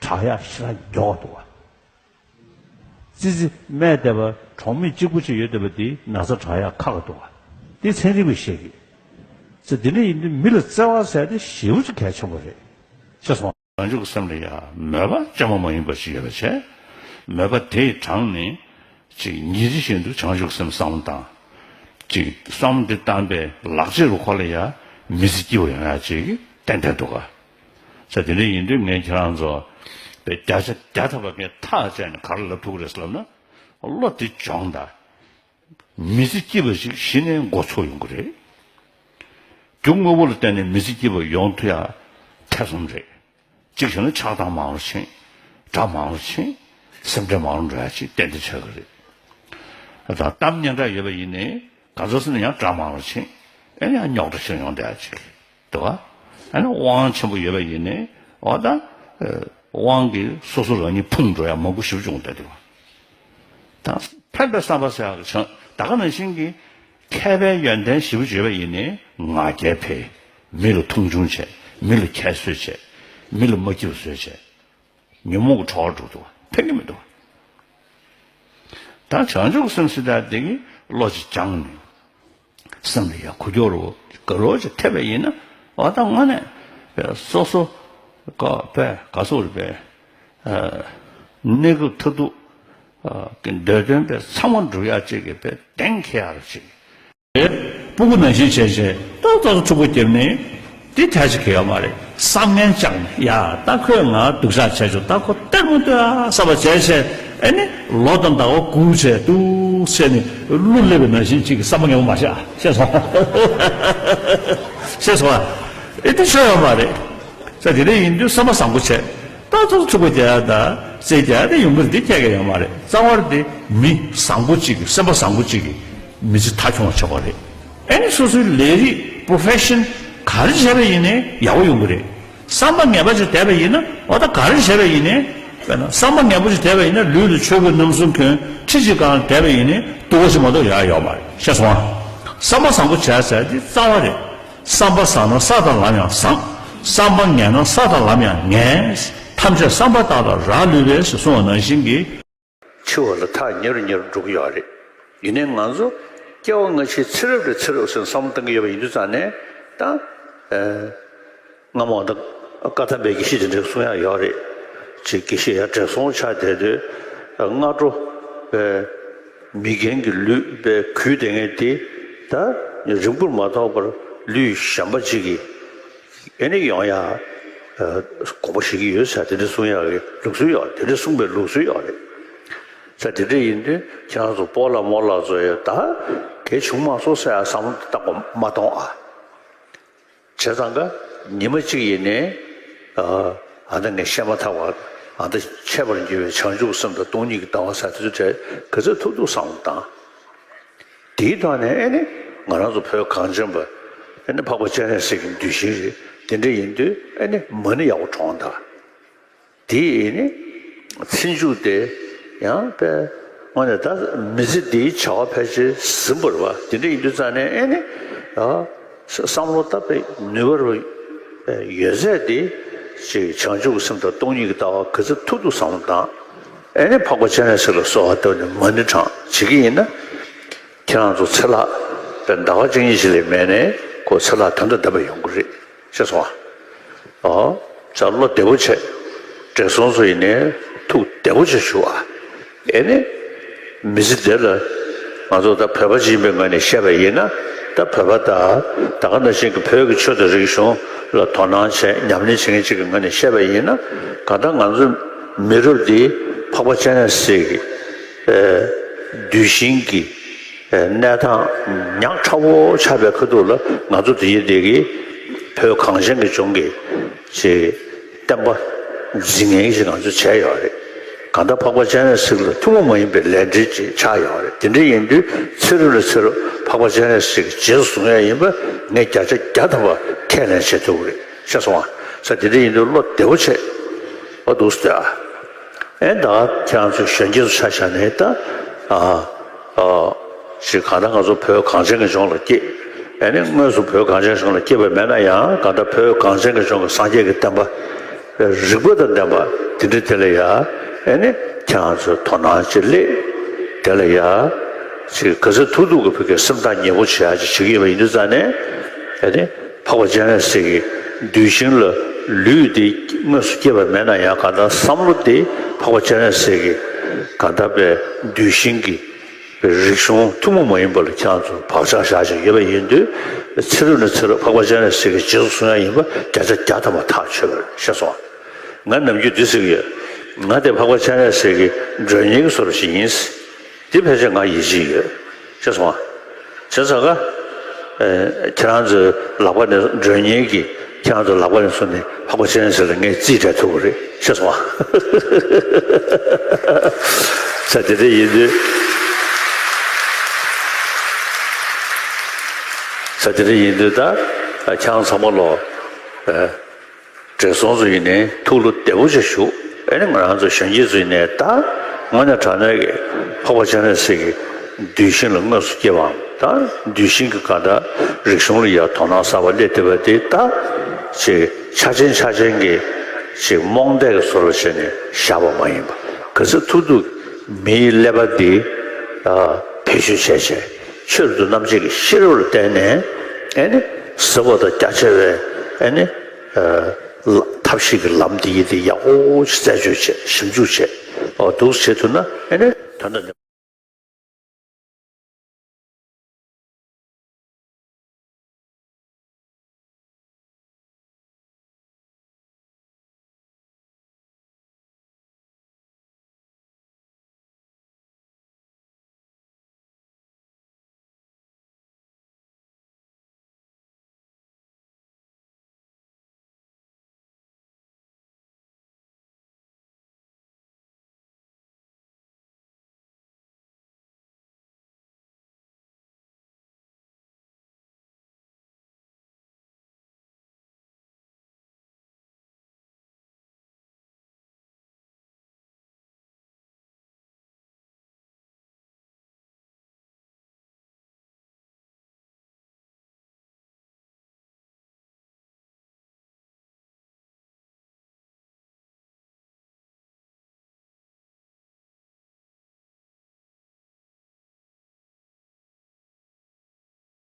དྲག་ཡག་ཞེ་དྲག་མགྱོགས་འདུག་བ། ཙི་ཙི་སྨས་བསྡད་པ་གྲོགས་མེད་གཅིག་པུ་ཅིག་ཡོད་བསྡད་པ་དེ་ན་ཚ་དྲག་ཡག་ཁག་འདུག་བ། དེ་ཚན་རིག་པས་བཤད་ཀྱི། ཙི་དེ་འདྲ་ཡིན་དུས་མི་ལ་བརྩེ་བ་ཟེར་དེ་ཞེ་པོ་ཅིག་གལ་ཆེན་པོ་རེད། ཤེས་སོང་། བྱང་ཆུབ་སེམས་ལ་ཡང་མོས་པ་རྩེ་མོ་མ་ཡིན་པ་ཞིག་ཡོད་པ་བྱས། མོས་པ་དེས་དྲངས་ནས་ཅིག་ཉིན་རེ་བཞིན་དུ་བྱང་ཆུབ་སེམས་བསམ་བློ་བཏང་། ཅིག་བསམ་བློ་འདི་བཏང་པའི་ལག་རྗེས་རུ་ཁོ་ལ་ཡང་མི་ཚེ་སྐྱིད་པོ་ཡོང་ཡག་ཅིག་ཏན་ཏན་འདུག་ག་ས་དེ་འདྲ་ཡིན་དུས་ངས་ཁྱེད་རང་ཚོ་པའི་བརྒྱ་ཆ་བརྒྱ་ཐམ་པ་ངས་ཐག་བཅད་ནས་ག་རེ་ལབ་ཐུབ་ཀྱི་རེད་ཟེར་ལབ་ན། བློ་འདི་སྦྱོངས་དང་། མི་ཚེ་སྐྱིད་པ་ཞིག་གཞི་ནས་འགོ་ཚུགས་ཡོང་གི་རེད། རྒྱུ་དངོས་པོ་ལ་བརྟེན་ནས་མི་ཚེ་སྐྱིད་པ་ཡོང་ཐུབ་ཡ་ཐེ་ཚོམ་རེད། གཅིག་བྱས་ན་ཆགས་སྡང་མང་རུ་ཕྱིན། དགྲ་མང་རུ་ཕྱིན། སེམས་ཁྲལ་མང་རུ་འགྲོ་ཡ་ཅིག་ཏན་ཏན་ཆགས་ཀྱི་རེད། ད་གཏམ་སྙན་གྲགས་ཡོད་པ་ཡིན་ནའི་ག་ཚོད་ཟེར་ན་ཡང་དགྲ་མང་རུ་ཕྱིན། ཨེ་ཡང་རྙོག་དྲ་ཞིག་ཡོང་བསྡད་ཡ་ཅིག་འདུག་ག་ཨ་ནི་དབང་ཆེན་པོ་ཡོད་པ་ཡིན་ནའི་འོ་ད། དབང་གིས་སོ་སོ་རང་ཉིད་ཕུང་འགྲོ་ཡ་མང་པོ་ཞིག་བྱུང་བསྡད་འདུག་ག་ད་ཕན་པའི་བསམ་པ་ཟེར་ཡག་བྱུང་ད་ག་ནང་བཞིན་གྱི་མཁས་པའི་ཡོན་ཏན་ཞེ་པོ་ཅིག་ཡོད་པ་ཡིན་ནའི་ང་རྒྱལ་འཕེལ། མི་ལ་མཐོང་ཆུང་བྱས། མི་ལ་ཁྱད་གསོད་བྱས། མི་ལ་མ་སྐྱིད་པ་བཟོས་བྱས། ཉོན་མོངས་ཀྱི་ཁྲོ་བ་འགྲོ་འདུག་ག་ཕན་གྱི་མི་འདུག་ག་ད་བྱང་ཆུབ་སེམས་ཟེར་ཡག་དེ་གི་བློ་ཅིག་སྦྱངས་ནས། སེམས་ལ་ཡང་ཁུ་སྐྱོ་རུ་དགའ་རུ་ཅིག་ཐེབས་པ་ཡིན་ན་འོ་ད་དངོས་གནས་སོ་སོ་ག་པས་ག་སོགས་རེད་པས། གནས་སྐབས་མཐར་ཐུག་གི་འདོད་དོན་པས་ཚང་མ་འགྲུབ་ཡག་ཅིག་གི་པས་གདེང་འཁེལ་ཡག་རུ་ཅིག་སྤུ་གུ་ནང་བཞིན་བྱས་བྱས་ད་ལྟ་ཚོ་ཕྲུ་གུ་སྐྱེས་ནས་དེ་ཐལ་ཆ་གི་ཡོད་མ་རེད། བསམ་ངན་བཅངས་ནས་ཡ་ད་ཁོས་ང་སྡུག་ཅག་བྱས་ཆོག་ད་ཁོ་སྟེར་མི་ཐུབ་ཨ་བསམ་པ་བྱས་བྱས་ཨེ་ནི་ལོ་དང་ཟླ་བ་སྒུག་བྱས་འདུག་བྱས་ནས་གླུ་སླེབས་པའི་ནང་བཞིན་གཅིག་གི་བསམ་པ་ངན་པ་མ་བྱེད་ཨ། ཤེས་སོང་། ཤེས་སོང་ཨ། ཨེ་དེ་ཆོ་ཡོད་མ་རེད། ས་དེ་འདྲ་ཡིན་དུས་བསམ་པ་བཟང་པོ་བྱས། ད་ཚོ་ཚུགས་པ་རྒྱག་ཡ་ད་རྩེ་རྒྱག་ཡ་ད་ཡོང་གི་རེད། དེ་ཁྱད་ཀྱང་ཡོད་མ་རེད། རྩ་བར་དེ་མི་བཟང་པོ་གཅིག་གི་སེམས་པ་བཟང་པོ་གཅིག་གི་མི་ཚེ་མཐའ་འཁྱོངས་ཆོག་པ་རེད། ཨེ་ནི་སོ་སོའི་ལས་རིགས་པོ་རོ་ཕེ་ཤན་ག་རེ་བྱས་པ་ཡིན་ནའི་ཡག་པོ་ཡོང་གི་རེད། བསམ་པ་ངན་པ་ཅིག་བསྡད་པ་ཡིན་ན་འོ་ད་ག་རེ་བྱས་པ་ཡིན་ནའི་དཔེར་ན་བསམ་པ་ངན་པ་ཅིག་བསྡད་པ་ཡིན་ན་ལུས་ལ་ཆོས་གོས་རྣམ་གསུམ་གྱོན་ཁྲི་གཅིག་སྒང་བསྡད་པ་ཡིན་ནའི་སྡུག་པོ་ཞིག་མ་གཏོགས་ཡག་ཡོད་མ་རེད། ཤེས་སོང་ཨ། བསམ་པ་བཟང་པོ་བྱས་ཟེར་དེ་རྩ་བ་རེད། བསམ་པ་བཟང་ན་ས་དང་ལམ་ཡང་བཟང་། བསམ་པ་ངན་ན་ས་དང་ལམ་ཡང་ངན། ཐམས་ཅད་བསམ་པ་ལྟར་དང་རག་ལུས་པས་ཞེས་གསུངས་པ་ནང་བཞིན་གྱི། འཆི་བ་ལ་ཐག་ཉེ་རུ་ཉེ་རུ་འགྲོ་གི་ཡོད་རེད། ཡིན་ནའི་ང་ཚོ་སྐྱེ་བ་སྔ་ཕྱི་ཚེ་རབས་ནས་ཚེ་རབས་ཟེར་བསམ་བློ་གཏང་གི་ཡོད་པ་ཡིན་དུས་ཙང་ནས་ད། སྔ་མོ་ད་བཀའ་གདམས་པའི་དགེ་བཤེས་དེ་འདྲ་གསུང་ཡག་ཡོད་རེད། ཅིག་དགེ་བཤེས་ཡ་བགྲེས་སོང་ཆགས་བསྡད་དུས་སྔ་དྲོ་པའི་མི་རྒན་གྱི་ལུས་པའི་གུས་བསྡད་མཁན་དེ་ད་རིང་པོར་མ་ཐོགས་པར་ལུས་གཞན་པ་ཅིག་གིས་ཨེ་ནི་ཡོང་ཡག་དགོངས་པ་བཞེས་ཀྱི་ཡོད་ཟེར་དེ་འདྲ་གསུང་ཡག་གི་ལུགས་སྲོལ་ཡོད་རེད། དེ་འདྲ་གསུངས་པའི་ལུགས་སྲོལ་ཡོད་རེད། ཟེར་དེ་འདྲ་ཡིན་དུས་ཁྱེད་རང་ཚོ་སྤོ་ལགས་རྨོ་ལགས་ཚོ་ཡ་ད་གལ་བྱུང་མ་སོང་ཟེར་ཡག་བསམ་བློ་བཏང་དགོས་མ་གཏོང་ཨ། བྱས་ཙང་ཀ་ཉི་མ་གཅིག་ཡིན་ནའི། ཨ་ད་ངས་བཤད་མ་ཐག་པ་ཨ་ད་ འཆད་པར་འགྱུར་བའི་བྱང་ཆུབ་སེམས་དང་སྟོང་ཉིད་ཀྱི་ལྟ་བ་ཟེར་དེ་ཚོ་ག་ཚོད་ཐུབ་ཐུབ་བསམ་བློ་བཏང་། དེའི་ཐོག་ནས་ཨེ་ནི་ང་རང་ཚོ་བོད་གངས་ཅན་པ་ཨེ་ནི་འཕགས་པ་སྤྱན་རས་གཟིགས་ཀྱི་གདུལ་ཞིང་རེད། དེ་འདྲ་ཡིན་དུས་ཨེ་ནི་མ་ཎི་ཡག་པོ་བགྲངས་དང་། དེ་ཨེ་ནི་ཚེ་མཇུག་དེ་ཡང་པས་དངོས་གནས་ད་མི་ཚེ་འདིའི་བྱ་བ་ཕལ་ཆེར་ཟིན་པ་རེད་བ། དེ་འདྲ་ཡིན་དུས་ཙང་ནས་ཨེ་ནི་ཨ་བསམ་བློ་བཏང་པའི་ནུས་པ་རེ་ཡོད་ཚད་དེ་ཅིག་བྱང་ཆུབ་ཀྱི་སེམས་དང་སྟོང་ཉིད་ཀྱི་ལྟ་བ་ག་ཚོད་ཐུབ་ཐུབ་བསམ་བློ་བཏང་། ཨེ་ནི་འཕགས་པ་སྤྱན་རས་གཟིགས་ལ་གསོལ་བ་བཏབ་ནས་མ་ཎི་བགྲང་བྱེད་ཀྱི་ཡིན་ན། ཁྱེད་རང་ཚོ་ཚེ་ལྷག་པའི་ཟླ་བ་གཅིག་གཉིས་ཤིག་ལས་མེད་ནས་ཁོ་ཚེ་ལྷག་ད་ལྟ་བདེ་བ་ཡོང་གི་རེད། ཤེས་སོང་ཨ། ཨོ། ཇ་བློ་བདེ་པོ་བྱས། བགྲེས་སོང་ཚོ་ཡིན་ནའི་ཐུགས་བདེ་པོ་བྱས་བཞུགས་ཨ། ཨེ་ནི། མི་ཚེ་འདི་ལ། ང་ཚོ་ད་བོད་པ་ཅིག་ཡིན་པའི་ངོས་ནས་བཤད་པ་ཡིན་ན། ད་བོད་པ་དང་ད་ག་ནང་བཞིན་གྱི་བོད་ཀྱི་ཆོས་དང་རིག་གཞུང་ལ་དོ་སྣང་བྱས་ཉམས་ལེན་བྱེད་མཁན་ཅིག་གི་ངོས་ནས་བཤད་པ་ཡིན་ན། གང་ལྟར་ང་ཚོ་མི་རབས་འདི་འཕགས་པ་སྤྱན་རས་གཟིགས་ཀྱི་གདུལ་ཞིང་གི་གནས་སྟངས་ཉག་ཕྲ་བོ་ཆགས་པའི་ཁ་ཐུག་ལ་ང་ཚོ་དེ་ཡི་དེ་གི་བོད་གངས་ཅན་གྱི་ལྗོངས་ཀྱི་ཅིག་བསྟན་པ་འཛིན་མཁན་ཞིག་ང་ཚོས་བྱས་ཡོད་རེད། གང་ལྟར་འཕགས་པ་སྤྱན་རས་གཟིགས་ལ་ཐུན་མོང་མ་ཡིན་པའི་ལས་འབྲེལ་ཅིག་ཆགས་ཡོད་རེད། དེ་འདྲ་ཡིན་དུས་ཚེ་རབས་ནས་ཚེ་རབས་འཕགས་པ་སྤྱན་རས་གཟིགས་ཀྱི་རྗེས་སུ་བཟུང་ཡ་ཡིན་པ་ངས་བརྒྱ་ཆ་བརྒྱ་ཐམ་པ་ཁས་ལེན་བྱེད་ཐུབ་ཀྱི་རེད། ཤེས་སོང་ཨ། ས་དེ་འདྲ་ཡིན་དུས་བློ་བདེ་བོ་བྱེད། ཨོ་འདུག་སྟེ་ཨ། ཨེ་ད་ཁྱེད་རང་ཚོ་གཞོན་སྐྱེས་ཚོ་ཆ་བཞག་ནས་ད་ཨ་ཨ་ཞིག་གང་ལྟར་ང་ཚོ་བོད་གངས་ཅན་གྱི་ལྗོངས་ལ་སྐྱེས། ཨེ་ནི་དངོས་སུ་བོད་གངས་ཅན་ལྗོངས་ལ་སྐྱེས་པ་མེད་ན་ཡང་གང་ལྟར་བོད་གངས་ཅན་གྱི་ལྗོངས་ཀྱི་སངས་རྒྱས་ཀྱི་བསྟན་པ་རིག་པ་དང་ལྡན་པ་དེ་འདྲ་དེ་ལ་ཡ་ཨེ་ནི་ཁྱེད་རང་ཚོས་དོ་སྣང་ཅིག་སླེབས། དེ་ལ་ཡ་ཅིག་ག་ཚོད་ཐུབ་ཐུབ་ཀྱི་བོད་ཀྱི་སེམས་ཐག་ཉེ་པོ་བྱེད་ཡ་ཅིག་བྱེད་ཀྱི་ཡོད་པ་ཡིན་དུས་ཙང་ནས་ཨེ་ནི། འཕགས་པ་སྤྱན་རས་གཟིགས་ཀྱི་གདུལ་ཞིང་ལ་ལུས་འདི་དངོས་སུ་སྐྱེས་པ་མེད་ན་ཡང་གང་ལྟར་བསམ་བློ་དེ་འཕགས་པ་སྤྱན་རས་གཟིགས་ཀྱི་གང་ལྟར་པའི་གདུལ་ཞིང་གི་རིག་གཞུང་ཐུན་མོང་མ་ཡིན་པ་ལ་ཁྱེད་རང་ཚོ་བག་ཆགས་བཞག་བཞག་ཡོད་པ་ཡིན་དུས་ཚེ་རབས་ནས་ཚེ་རབས་འཕགས་པ་སྤྱན་རས་གཟིགས་ཀྱི་རྗེས་སུ་བཟུང་ཡ་ཡིན་པ་བརྒྱ་ཆ་བརྒྱ་ཐམ་པ་ཐག་ཆོད་པ་རེད། ཤེས་སོང་ཨ། ང་ནམ་རྒྱུན་འདི་ཟེར་གྱི་ཡོད། ང་དེ་འཕགས་པ་སྤྱན་རས་གཟིགས་ཀྱི་མགྲོན་གཉེར་གྱི་བཟོ་འདྲ་ཞིག་ཡིན། འདི་ཕལ་ཆེར་ང་ཡིད་ཆེས་ཡོད། ཤེས་སོང་ཨ། བྱས་ཙང་ཀ་ཁྱེད་རང་ཚོའི་ལག་པ་ནས་མགྲོན་གཉེར་གྱིས་ཁྱེད་རང་ཚོའི་ལག་པ་ནས་བཟུང་ནས་འཕགས་པ་སྤྱན་རས་གཟིགས་ལ་ངས་རྩིས་སྤྲད་ཐུབ་ཀྱི་རེད། ཤེས་སོང་ཨ། ས་དེ་འདྲ་ཡིན་དུས། ས་དེ་འདྲ་ཡིན་དུས་ད་ཁྱེད་རང་ཚང་མ་ལོ། བགྲེས་སོང་ཚོ་ཡིན་ནའི་ཐུགས་བློ་བདེ་པོ་ཅིག་བཞུགས། ཨེ་ནི་ང་རང་ཚོ་གཞོན་སྐྱེས་ཚོ་ཡིན་ནའི་ད་དངོས་གནས་དྲང་གནས་ཀྱི་འཕགས་པ་སྤྱན་རས་གཟིགས་ཀྱི་གདུལ་ཞིང་ལ་དངོས་སུ་སྐྱེས་པའམ་ད་གདུལ་ཞིང་གི་གང་ལྟར་རིག་གཞུང་ལ་ཡར་དོ་སྣང་གསར་པ་སླེབས་བསྡད་པ་དེ་ད་ཅིག་ཆ་ཆེན་ཆ་ཆེན་གྱི་ཅིག་རྨོངས་དད་ཀྱི་བཟོ་འདྲ་བྱས་ནས་བཞག་པ་མ་ཡིན་པ་ག་ཚོད་ཐུབ་ཐུབ་མིའི་ཀླད་པ་འདི་བེད་སྤྱོད་བྱས་བྱས་ཆོས་རབ་ཏུ་རྣམ་འབྱེད་ཀྱི་ཤེས་རབ་ལ་བརྟེན་ནས་ཨེ་ནི་ཟབ་པ་དང་རྒྱ་ཆེ་བའི་ཨེ་ནི། ཐབས་ཤེས་ཀྱི་ལམ་འདི་ཡིན་ཏེ་ཡག་པོ་ཞིག་རྩད་གཅོད་བྱས་ཞིབ་འཇུག་བྱས་ཨོ་འདུག་བྱེད་ཐུབ་ན་ཨེ་ནས་ད་ལྟ་ནས་